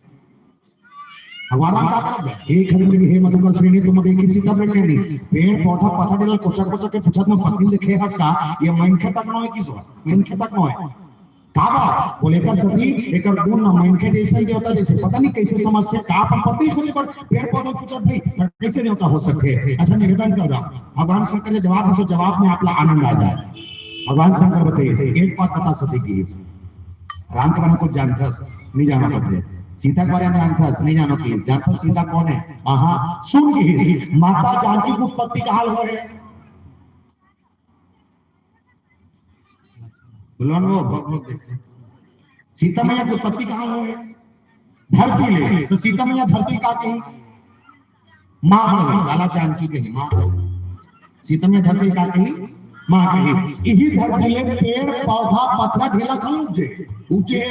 भगवान राम का करत है? "हे खगेंद्र, हे मधुकर श्रेणी, तुम देखी सीता प्रेम करनी।" पेड़ पौधा पत्थर ढेला कोचर कोचर के पूछत में पत्नी देखे हंस का, ये मनखे तक नोय कि सो, मनखे तक नोय। काबर? बोले, "एकर सती, एकर गुण ना मनखे जैसे देवता जैसे।" पता नहीं कैसे समझथे, का अपन पत्नी खोजे बर पेड़ पौधा पूछत भाई, त कैसे देवता हो सकथे? अच्छा, निवेदन कर दा, भगवान शंकर के जवाब से, जवाब में आप ला आनंद आ जाए। भगवान शंकर बताइस, एक बात बता सती की, राम के बारे में कुछ जानथस? नहीं जानो कथे। सीता के बारे में जानथस? नहीं जानो की। जानथस सीता कौन है? हाँ, सुन की। माता जानकी की उत्पत्ति कहाँ होय? बोलो न वो, भग, भग देखते हैं। सीता मैया की उत्पत्ति कहाँ होय? धरती ले। तो सीता मैया धरती का कही? माँ कही, काला चांद की कही, माँ कही। सीता मैया धरती का कही? माँ कही। इही धरती ले पेड़, पौधा, पत्थर ढेला कहाँ उपजे? उपजे,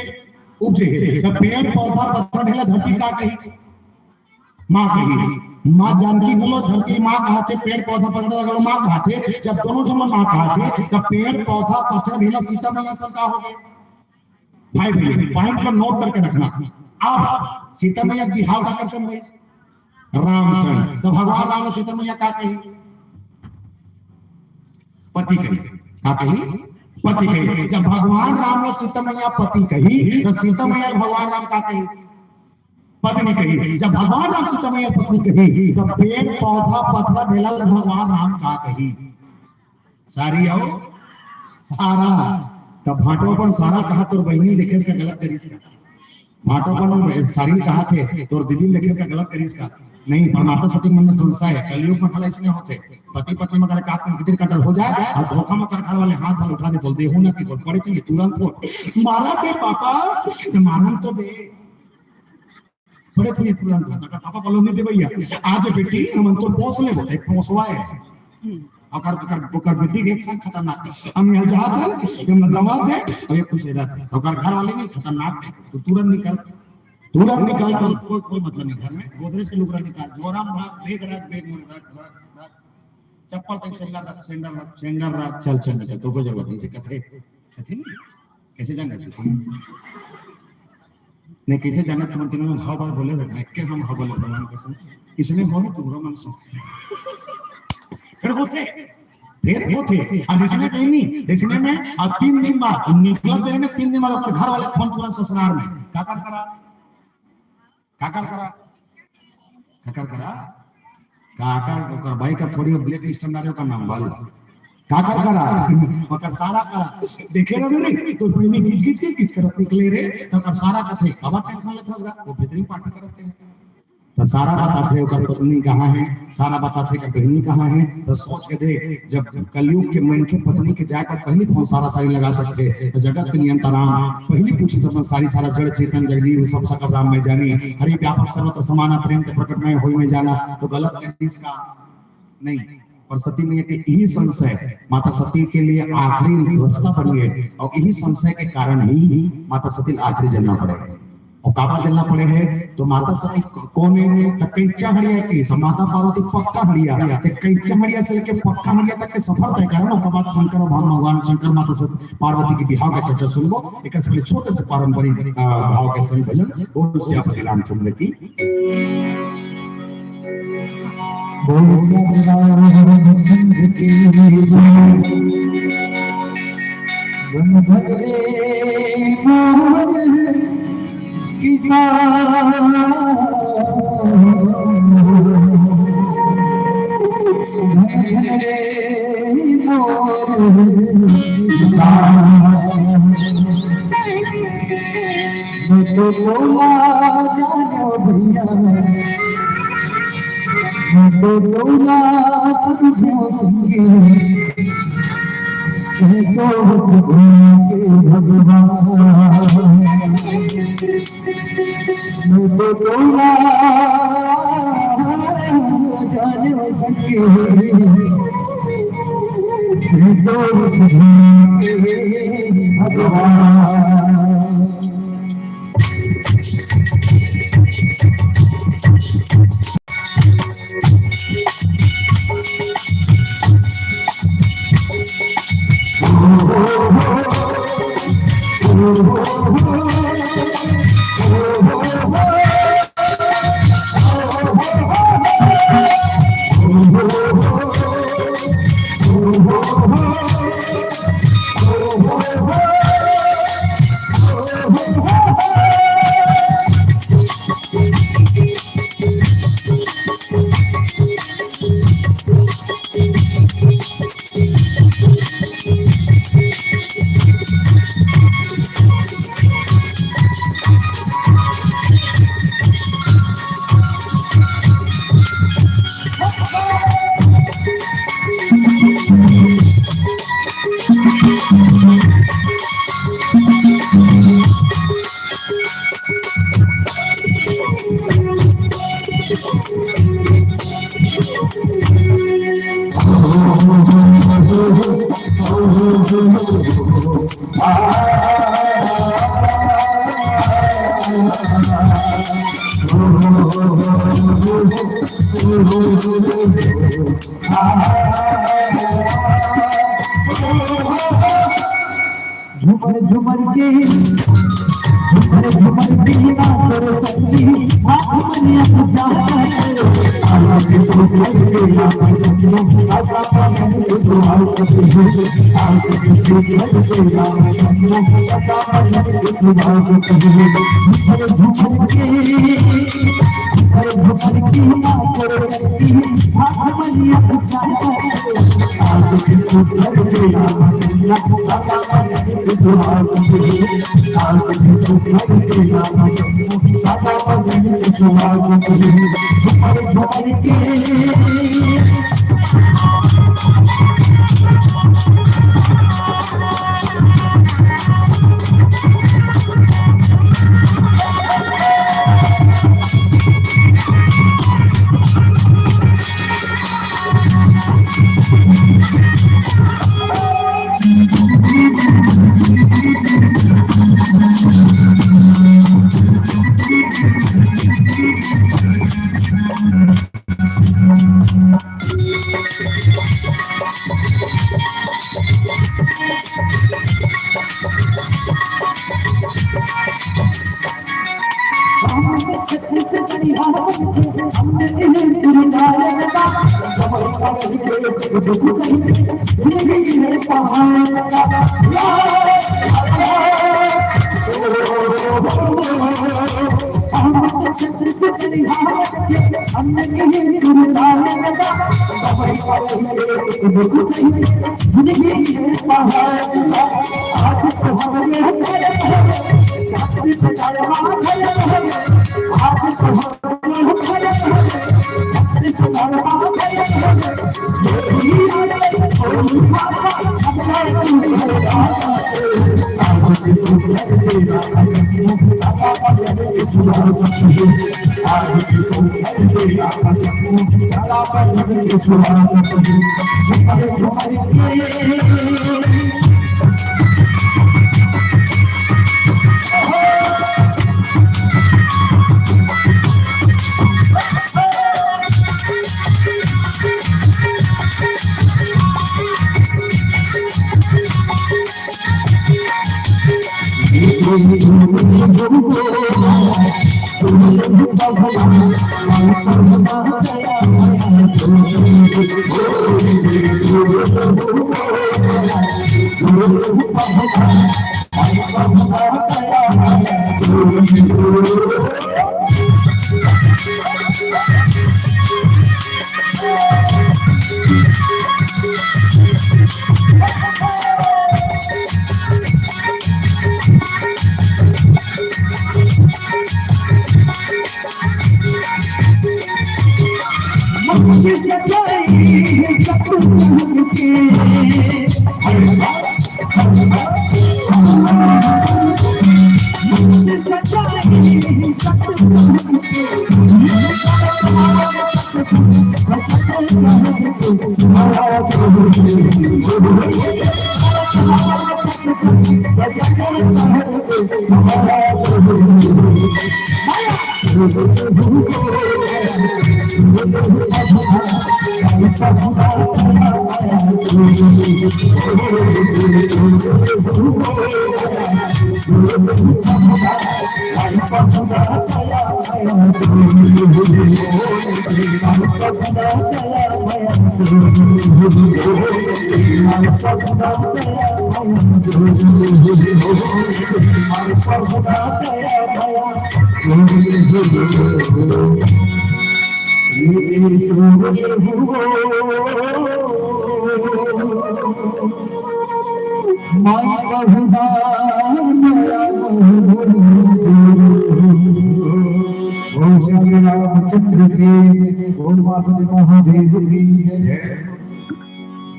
उपजे। तो पेड़, पौधा, पत्थर ढेला धरती का कही? माँ कही। माँ जानकी घलो धरती माँ कहाथे, पेड़ पौधा पत्थर घलो माँ कहाथे। जब दोनों झन माँ कहाथे, तब पेड़ पौधा पत्थर ढेला सीता मैया सब का हो गए? भाई, भाई, पॉइंट को नोट करके रखना। अब सीता मैया के बिहाव का कर समय राम संग, तो भगवान राम ने सीता मैया का कही? पति कही। का कही? पति कही। जब भगवान राम ने सीता मैया पति कही, तो सीता मैया भगवान राम का कही? पत्नी कही। जब भगवान राम सीता मैया पत्नी कही, तो पेड़ पौधा पत्थर ढेला भगवान राम का कही? सारी अउ सारा। तब भांटो अपन सारा कहा तोर बहिनी देखेस का गलत करिस का? भांटो अपन सारी कहा थे तोर दीदी देखेस का गलत करिस का? नहीं, पर माता सती मन में संशय है, कलयुग में भला इसने होते, पति पत्नी में अगर काट गिटिर कटर हो जाए और धोखा में कर घर वाले हाथ भर उठा दे तो देहू ना कि पड़े चलिए तुरंत हो, मारा थे पापा, तो मारन तो दे, पड़े चलिए तुरंत हो, अगर पापा बोलो नहीं दे भैया, आज बेटी हम तो पोस ले, एक पोसवा है, अगर अगर अगर बेटी के एक संग खतरनाक, हम यहाँ जात है, हम दवा थे, और ये खुश रहते हैं, तो अगर घर वाले नहीं खतरनाक है, तो तुरंत निकल, तुरंत निकाल कर कोई, कोई मतलब नहीं घर में। गोदरेज के लुगरा निकाल, जोराम भाग, बेग रख, बेग में रख, रख, रख। चप्पल पे सैंडल रख, सैंडल रख, सैंडल रख, चल, चल, निकल, तो कोई जरूरत नहीं, इसे कथे, कथे नहीं, कैसे जान जाते तुम? नहीं, कैसे जाना तुम तीनों में भाव भाव बोले बैठा है, क्या हम भाव बोले प्रमाण कसम? इसने हो तुम्हारा मन से। फिर वो थे, फिर वो थे, अब इसने कहीं नहीं, इसने में अब तीन दिन बाद, निकलत देर में तीन दिन बाद अपने घर वाले फोन तुरंत ससुराल में, का कर करा? काकर करा, काकर करा, काकर ओकर भाई का थोड़ी ब्लैक लिस्ट में डाले ओकर नाम बालू। काकर करा, ओकर सारा करा। देखे रहे रे, तो पहले गिच गिच गिच गिच करत निकले रे, तो ओकर सारा कथे, कबर टेंशन लेत होगा, वो भीतरी पार्टी करते हैं। तो सारा बताथे ओकर पत्नी कहाँ है, सारा बताथे ओकर बहनी कहाँ है। तो सोच के देख, जब कलयुग के मन के पत्नी के जाकर पहली फोन सारा सारी लगा सकते, तो जगत के नियंता राम पहली पूछी सब सारी सारा जड़ चेतन जगजीव सब सकल राम में जानी, हरि व्यापक सर्वत्र समान प्रेम के प्रकट में होई में जाना, तो गलत कहीं इसका नहीं। पर सती मैया के यही संशय माता सती के लिए आखिरी रास्ता बन गए और यही संशय के कारण ही माता सती आखिरी जलना पड़े। और काबर जलना पड़े है तो माता सती क-, कौन है? तो कैंचा हड़िया की सब माता पार्वती पक्का हड़िया, तो कैंचा हड़िया से लेके पक्का हड़िया तक के सफर तय करना। ओकर बाद शंकर और भगवान शंकर माता सती पार्वती के बिहाव का चर्चा सुनबो। एक से पहले छोटे से पारंपरिक, अ, भाव के संग भजन बोल सियापति रामचंद्र की। बोल सियापति रामचंद्र की जय। गंधर्व मोर किसान। मैं तो बोला जानो भैया, मैं तो बोला समझो संगी, मैं तो बस भगवान। मैं तो बोला जाने सके भगवान। झुमर झुमर के, झुमर झुमर के नाच रे सखी, हाथ में अपना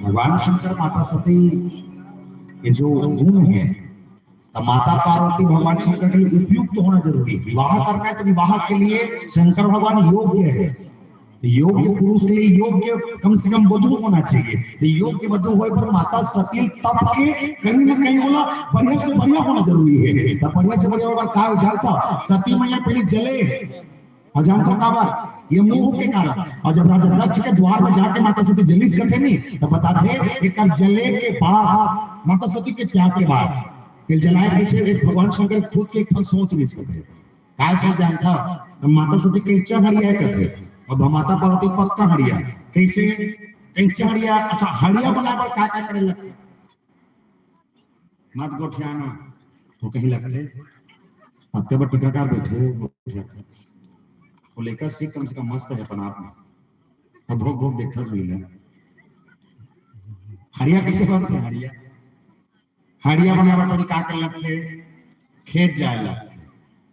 भगवान शंकर माता सती के जो गुण है, तो माता पार्वती भगवान शंकर के लिए उपयुक्त होना जरूरी है। विवाह करना है तो विवाह के लिए शंकर भगवान योग्य है। तो योग्य पुरुष के लिए योग्य कम से कम वधू होना चाहिए। तो योग्य वधू होए पर माता सती तप के कहीं ना कहीं होना, बढ़िया से बढ़िया होना जरूरी है। तो बढ़िया से बढ़िया होगा, का जानता, सती मैया पहले जले, अउ जानथव काबर? ये मोह के कारण। अउ जब राजा दक्ष के द्वार में जाके माता सती जलिस कथे नहीं, तो बताथे, एकर जले के बाद, माता सती के त्याग के बाद, फिर जलाए पीछे एक भगवान शंकर खुद के एक ठन सोच रिहिस कथे। काय सोच जानथव? तो माता सती कैंचा हड़िया कथे, अब माता पार्वती पक्का हड़िया। कैसे कैंचा हड़िया? अच्छा, हड़िया बनाए बर का का करे लगथे? मत गोठियाना, तो कहीं लगथे। अतके बर टीकाकार बैठे हो, गोठिया। वो लेकर सीख कम से कम मस्त है अपन आप में। अब भोग भोग देखता भी ले। हड़िया कइसे बनथे? हड़िया, हड़िया बनाए बर पहिली का करे लगथे? खेत जाए लगथे,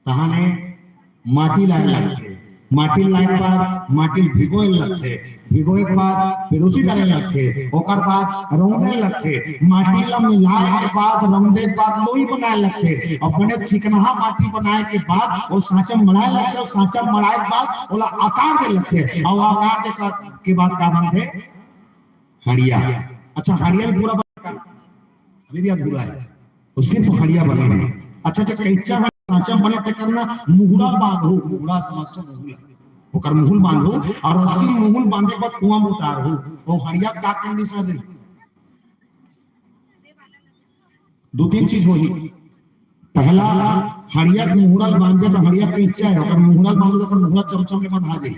तहाने माटी लाए लगथे, माटी लाए के बाद माटी भिगोए लगथे, भिगोए के बाद पेरोसी डाले लगथे, ओकर बाद रौंदे लगथे, माटी ला मिलाए के बाद रौंदे के बाद लोई बनाए लगथे, अउ बने चिकनहा माटी बनाए के बाद वो सांचा मढ़ाए लगथे, अउ सांचा मढ़ाए के बाद ओला आकार दे लगथे, अउ आकार दे के बाद का बनथे? हड़िया। अच्छा, हड़िया भी पूरा बना? अभी भी अधूरा है, तो सिर्फ हड़िया बने है। अच्छा, अच्छा, कच्चा बने, सांचा बने, तेकर ना मुहूरा बांधो, मुहूरा समझथो, मुहूरा, ओकर मुहुल बांधो, अउ रस्सी मुहुल बांधे के बाद कुआं में उतारो, वो हड़िया का कंडीशन रही? दो तीन चीज होही। पहला, हड़िया के मुहूरा बांधबे तो हड़िया कच्चा है, अगर मुहूरा बांधो तो ओकर मुहूरा चमचम के बंधा जाही।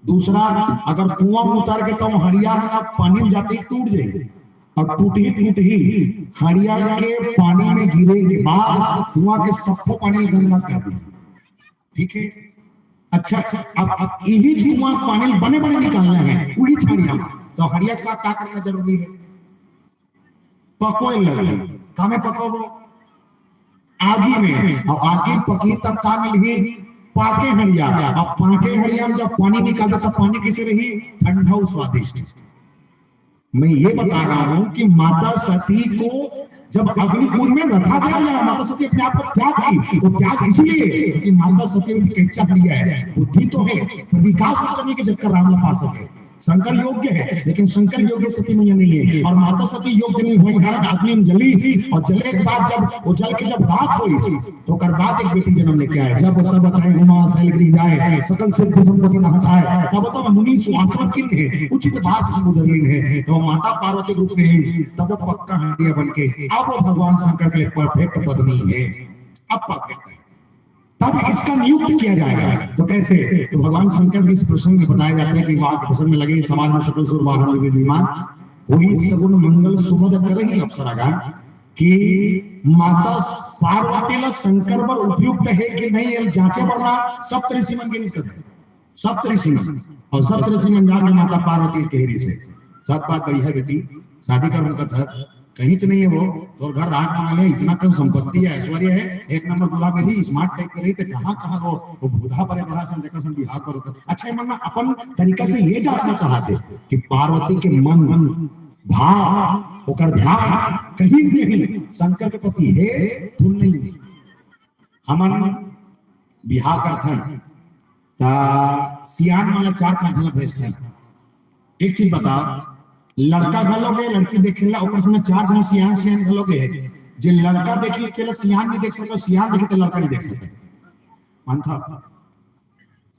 दूसरा, अगर कुआं में उतार के तो हड़िया ना पानी में जाते ही टूट जाही, अउ टूटही टूटही हड़िया के पानी में गिरे के बाद कुआं के सबको पानी गंदा कर दी। ठीक है, अच्छा, अब, अब यही कुआं पानी बने बने निकालना है, वही हड़िया में, तो हड़िया के साथ का करना जरूरी है? पकोए लगे। का में पकोबो? आगी में। अउ आगी में पकही तब का मिलही? पाके हड़िया। अब पाके हड़िया में जब पानी निकालबे तब पानी कइसे रही? ठंडा अउ स्वादिष्ट। मैं ये बता रहा हूं कि माता सती को जब अग्निकुंड में रखा गया, या माता सती अपने आप को त्याग दी, वो त्याग इसलिए कि माता सती उनकी कच्चा हड़िया है, बुद्धि तो है, पर विकास करने के चक्कर राम पास है। शंकर योग्य है, लेकिन शंकर योग्य सती मैया नहीं है, और माता सती योग्य नहीं होने के कारण अग्नि में जली, और जले के बाद जब वो जल के जब राख होइस, तो ओकर बाद एक बेटी जन्म लेके आए। जब तब बताए उमा शैल गिरि जाए, सकल सिद्धि संपत्ति कहाँ जाए, तब तब मुनि सुवासना किन्हें, उचित भाषा उधर लीन्हें। तो माता पार्वती रूप में है, तब वो पक्का हंडिया बन के अब वो भगवान शंकर के लिए परफेक्ट पत्नी है। अब परफेक्ट है, तब इसका नियुक्त किया जाएगा। तो कैसे? तो भगवान शंकर के इस प्रसंग में बताया जाता है कि वाक प्रसंग में लगे, समाज में सकल सुर वाहन विमान, वही सगुन मंगल सुभद करही अप्सरागण, कि माता पार्वती ला शंकर बर उपयुक्त है कि नहीं, ये जांचे बर ना सप्त ऋषि मन के रिस कथे। सप्त ऋषि मन, अउ सप्त ऋषि मन जाके माता पार्वती के कहे रिस हे, "सब बात बढ़िया बेटी, शादी कर उनका था, कहीं तो नहीं है वो, तोर घर राज मांगल है, इतना कम संपत्ति है, ऐश्वर्य है, एक नंबर दूल्हा मिली, स्मार्ट टाइप के रही, तो कहाँ कहाँ वो, वो बूढ़ा परे रहा सन, देखो सन बिहार पर होकर।" अच्छा, ये मन ना अपन तरीका से ये जांचना चाहते कि पार्वती के मन भाव, ओकर ध्यान कहीं न कहीं शंकर के प्रति हे, धुन नहीं हे। हमन बिहाव करथन, त सियान वाला चार पांच झन भेजथन। एक चीज बताओ, लड़का घलो गे लड़की देखे ला, ओकर संग चार झन सियान, सियान घलो गे, जे लड़का देखी, तेला सियान नहीं देख सके, सियान देखी, तो लड़का नहीं देख सके। मानथा?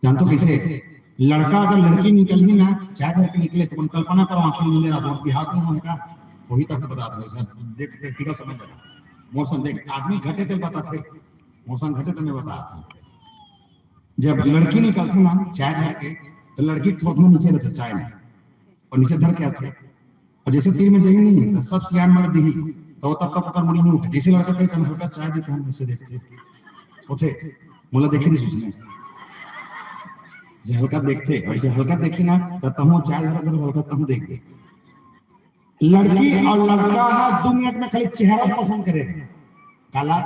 जानथो कइसे? लड़का अगर लड़की निकलही ना, चाय धर के निकले, तो अपन कल्पना करो, आंखें मूंदे रहो, बिहाव नहीं होय का? वही तक बतात होय सर, देख के पूरा समझ जाना। मोर संग देख, आदमी घटे तक बताथे, मोर संग घटे तक मैं बतात हूं। जब लड़की निकलथे ना चाय धर के, तो लड़की थोड़ा नीचे रहथे चाय में, अउ नीचे धर के आथे। अउ जइसे तीर में जाही नहीं, तो सब सियान मन दिही, तो तब तक ओकर मुड़ी नहीं उठे। जइसे लड़का कही, "तन हल्का चाय दे," हम उसे देखथे, होथे, मोला देखे नहीं सोचने। जे हल्का देखथे, वइसे हल्का देखही ना, तो तहूं चाय धरा धरा हल्का तहूं देख दे। लड़की अउ लड़का ह दू मिनट में खाली चेहरा पसंद करे। काला?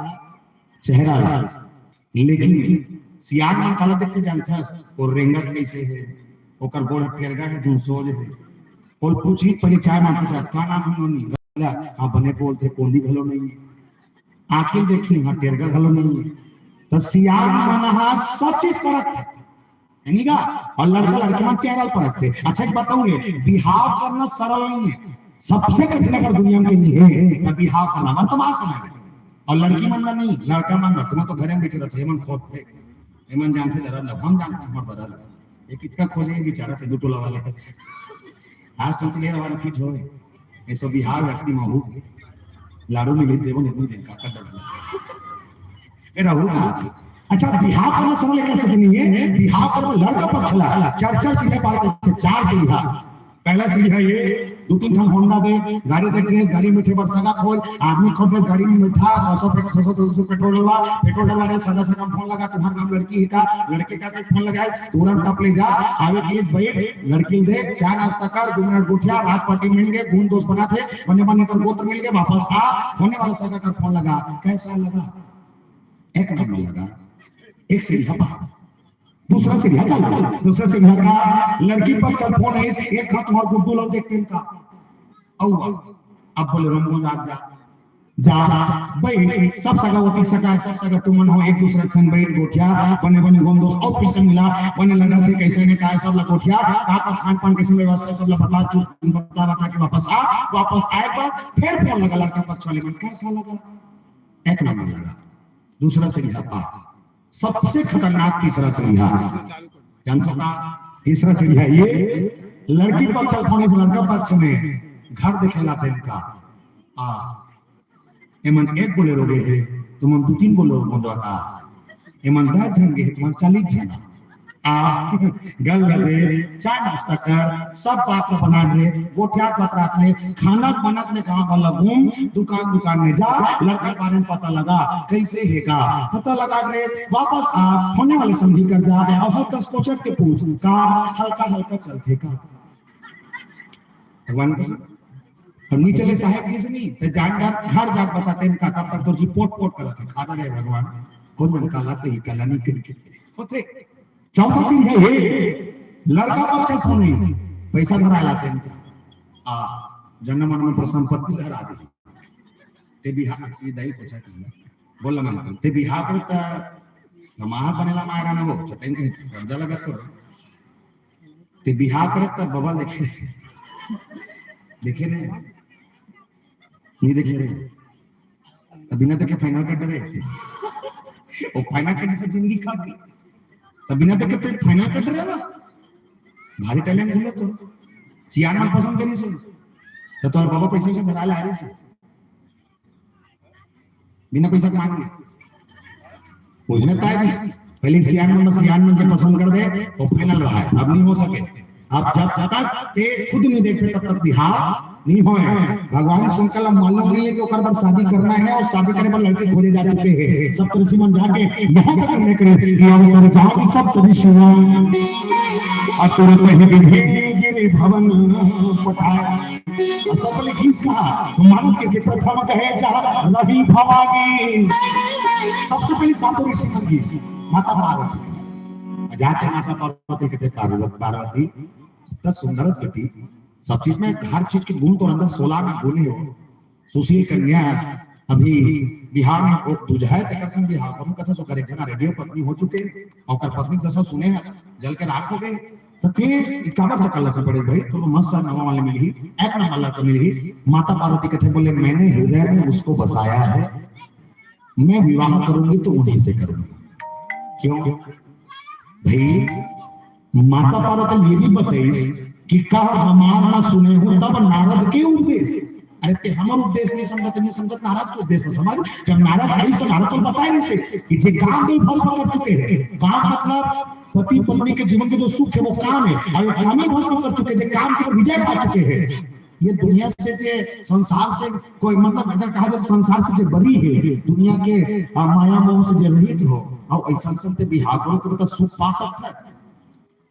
चेहरा ला। लेकिन सियान मन काला देखथे जानथस? वो रेंगत कइसे हे, ओकर गोड़ ह टेरगा हे, धुन सोज हे। ओला पूछही, पहले चाय मांगथे, "साहब, का नाम हे?" नोनी। "हाँ, बने बोलथे, कोंदी घलो नहीं हे।" आंखी देखही, हाँ, टेरगा घलो नहीं हे। तो सियान मन ह सब चीज परखथे, है नी का? अउ लड़का लड़की मन चेहरा ल परखथे। अच्छा, एक बताऊं, ये बिहाव करना सरल नहीं हे, सबसे कठिन अगर दुनिया में कहीं हे, तो बिहाव करना, वर्तमान समय में। अउ लड़की मन ला नहीं, लड़का मन ला, तुमन तो घरे में बइठे रहिथो, एमन खोजथे, एमन जानथे दरद ला, हम जानथन हमर दरद ला। ये कितका खोजे, ये बेचारा के दू टोला वाले। आज तुम चले रहो फिट होए, ये सब बिहाव व्यक्ति महू लाडू में लेते हो, नहीं दिन का कर दो। ए राहुल, अच्छा, बिहाव करना सरल एक स्थिति नहीं हे, बिहाव करना लड़का पक्ष ला चार चार सीढ़िया पार करथे, चार सीढ़िया। पहला सीढ़िया ये, दू तीन ठन होंडा दे, गाड़ी दे, ड्रेस गाड़ी में बैठे बर सगा खोज, आदमी खोज, ड्रेस गाड़ी में बैठा, सौ सौ पे-, सौ सौ दो सौ पेट्रोल डलवा, पेट्रोल डलवा रे, सगा सगा फोन लगा, तुम्हार गांव लड़की हे का, लड़के का कोई फोन लगाए, तुरंत टप ले जा, हाईवे पुलिस बैठ, लड़की दे, चाय नाश्ता कर, दू मिनट गोठिया, राज पार्टी मिल गए, गुण दोस्त बना थे, बने बने कर गोत्र मिल गए, वापस आ, होने वाला सगा कर फोन लगा, कैसा लगा? एक नंबर लगा, एक सीढ़ी हवा। दूसरा सीढ़िया चल, चल, दूसरा सीढ़िया का लड़की पक्ष फोन है, एक हाथ तुम्हार गुड्डू लोग देखते हैं का। औ अब बोले, "रमगो जा, जा, जा, बैठ, सब सगा होती सका, सब सगा तुमन हो, एक दूसरा के संग बैठ, गोठिया, बने बने गोंद दोस्त, और फिर से मिला, बने लगा थे, कैसे ने कहा, सब ला गोठिया, का का खान पान, कैसे व्यवस्था, सब ला बता, चुप, बता, बता के वापस आ, वापस आए के बाद फिर फोन लगा लड़का पक्ष वाले मन, कैसा लगा?" एक नंबर लगा। दूसरा सीढ़िया पा, सबसे खतरनाक तीसरा सीढ़िया। जानथो का? तीसरा सीढ़िया ये, लड़की पक्ष फोन से लड़का पक्ष में घर देखे ला तेन का। आ, एमन एक बोलेरो गे हे, तुमन दू तीन बोलेरो गोंदवा का। एमन दस झन गे हे, तुमन चालीस झन। आ, गल दे, चाय नाश्ता कर, सब बात ला बना ले, गोठिया बतरात ले, खाना बनत ले, कहाँ गल घूम, दुकान दुकान में जा, लड़का के बारे में पता लगा, कैसे हे का, पता लगा ले, वापस आ, होने वाले समझी कर जा, और हल्का सोच के पूछ, का हल्का हल्का चलथे का? भगवान को सब। और नीचे ले साहेब किस नहीं, तो जान जा, घर जाके बताते हैं का, तब तक तो जी पोट पोट करत है, खा रहे भगवान, कौन मन काला कहीं काला नहीं कहीं के। होते, चौथा सीढ़ी है ये, लड़का पक्ष फोन नहीं, पैसा धरा लाते हैं। आ, जन्म मरण में संपत्ति धरा दी। ते बिहार, ये दाई पूछा कि बोला मैं, ते बिहार पर ता, नमाहा बनेला मारा ना हो, चटेन कहीं कर्जा लगा तो। ते बिहाव करे त बबा देखे, देखे रे, नहीं देखे रे, त बिना देखे फाइनल कट रे, वो फाइनल कट से जिंदगी खा गई, त बिना देखे ते फाइनल कट रे बा, भारी टैलेंट बोले तो, सियान मन पसंद करी से, तो तोर बाबा पैसे से भरा ला रही से। बिना पैसा के मान गए। पूछने ताय जी, पहले सियान मन, सियान मन के पसंद कर दे, तो फाइनल रहा है, अब नहीं हो सके। अब जब तक ते खुद नहीं देखते, तब तक बिहाव नहीं होए। भगवान शंकर ला मालूम नहीं है कि ओकर बर शादी करना है, और शादी करे बर लड़के खोजे जा चुके हैं। सप्तऋषि मन जाके यहाँ तक निर्णय करे कि अवसर जाति सप्तऋषि मन, अतुर कहि विधि गिरि भवन पठाया। और सबले गीस कहा, तो मानस के, के प्रथम कहे जहाँ रही भवानी। सबसे पहले सातों ऋषि मन गीस, माता पार्वती। जाके माता पार्वती कहते, "पार्वती, पार्वती, इतना सुंदर बेटी, सब चीज में, हर चीज के गुण तो अंदर सोलह में गुण हो। सुशील कन्या अभी बिहाव में वो दूजा है, तेकर संग बिहाव कम कथा सो करे, एक जना रेडियो पत्नी हो चुके, ओकर पत्नी दशा सुने हैं, जल के राख हो गए।" तो ते काबर चक्कर लगे पड़े भाई, तो मस्त नवा वाले मिली, एक नंबर लड़का मिली। माता पार्वती कहते बोले, "मैंने हृदय में उसको बसाया है, मैं विवाह करूंगी तो उन्हीं से करूंगी।" क्यों भाई? माता पार्वती ये भी बताइस कि कह हमार ना सुने हो, तब नारद के उपदेश। अरे ते हमर उपदेश नहीं समझत, नहीं समझत, नारद के उपदेश ना समझ। जब नारद आई तो नारद तो बताए नहीं से कि जे काम में भस्म कर चुके हैं, काम मतलब पति पत्नी के जीवन के जो सुख है वो काम है, और ये काम में भस्म कर चुके हैं, जे काम के ऊपर विजय पा चुके हैं। ये दुनिया से, जे संसार से कोई मतलब अगर कहा जाए तो संसार से जे बरी है, दुनिया के, आ, माया मोह से जे रहित हो, और ऐसा सब ते बिहाव करो कि बता सुख पा सकता है।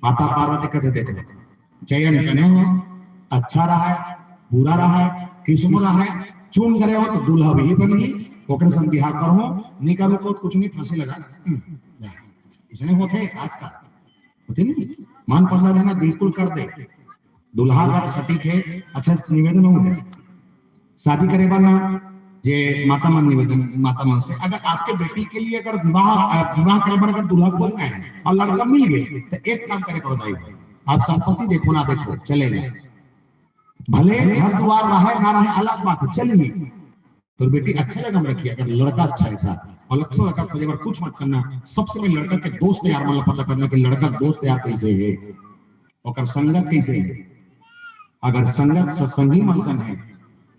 माता पार्वती कहते, "देखो, चयन कने हो, अच्छा रहा है, बुरा रहा है, किस्म रहा है, चुन करे हो तो दूल्हा भी बनही, ओकरे संग बिहाव करहो, नहीं करो तो कुछ नहीं, फांसी लगा।" हम्म, जा। इसने होते आजकल, होते नहीं, मन पसंद है ना, बिल्कुल कर दे, दूल्हा अगर सटीक है, अच्छा निवेदन हो है, शादी करे बर ना, जे माता मन निवेदन, माता मन से, अगर आपके बेटी के लिए अगर विवाह, अ, विवाह करे बर अगर दूल्हा खोजना है और लड़का मिल गए, तो एक काम करे पड़ो भाई, आप संपत्ति देखो ना देखो, चलेगा। भले घर दुआर रहे ना रहे, अलग बात है, चलिए। तो बेटी अच्छा जगह में रखिए, अगर लड़का अच्छा है था, और अच्छा लड़का खोजे बर कुछ मत करना, सबसे पहले लड़का के दोस्त यार मन ला पता करना कि लड़का के दोस्त यार कैसे है, ओकर संगत कैसे है। अगर संगत सत्संगी मन संग है,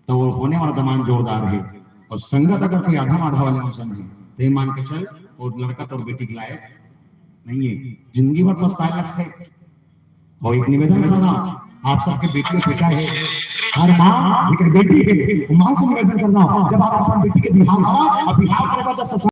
तो वो होने वाला दमांद जोरदार है। और संगत अगर कोई आधा माधा वाले मन संग है, तो ये मान के चल, वो लड़का तो बेटी के लायक नहीं है, जिंदगी भर पछताए लगते। और एक निवेदन करना, आप सबके बेटी के बेटा हे, हर माँ जेकर बेटी हे, माँ से निवेदन करना, जब आप अपन बेटी के बिहाव करव, अब बिहाव करे बर जब ससुराल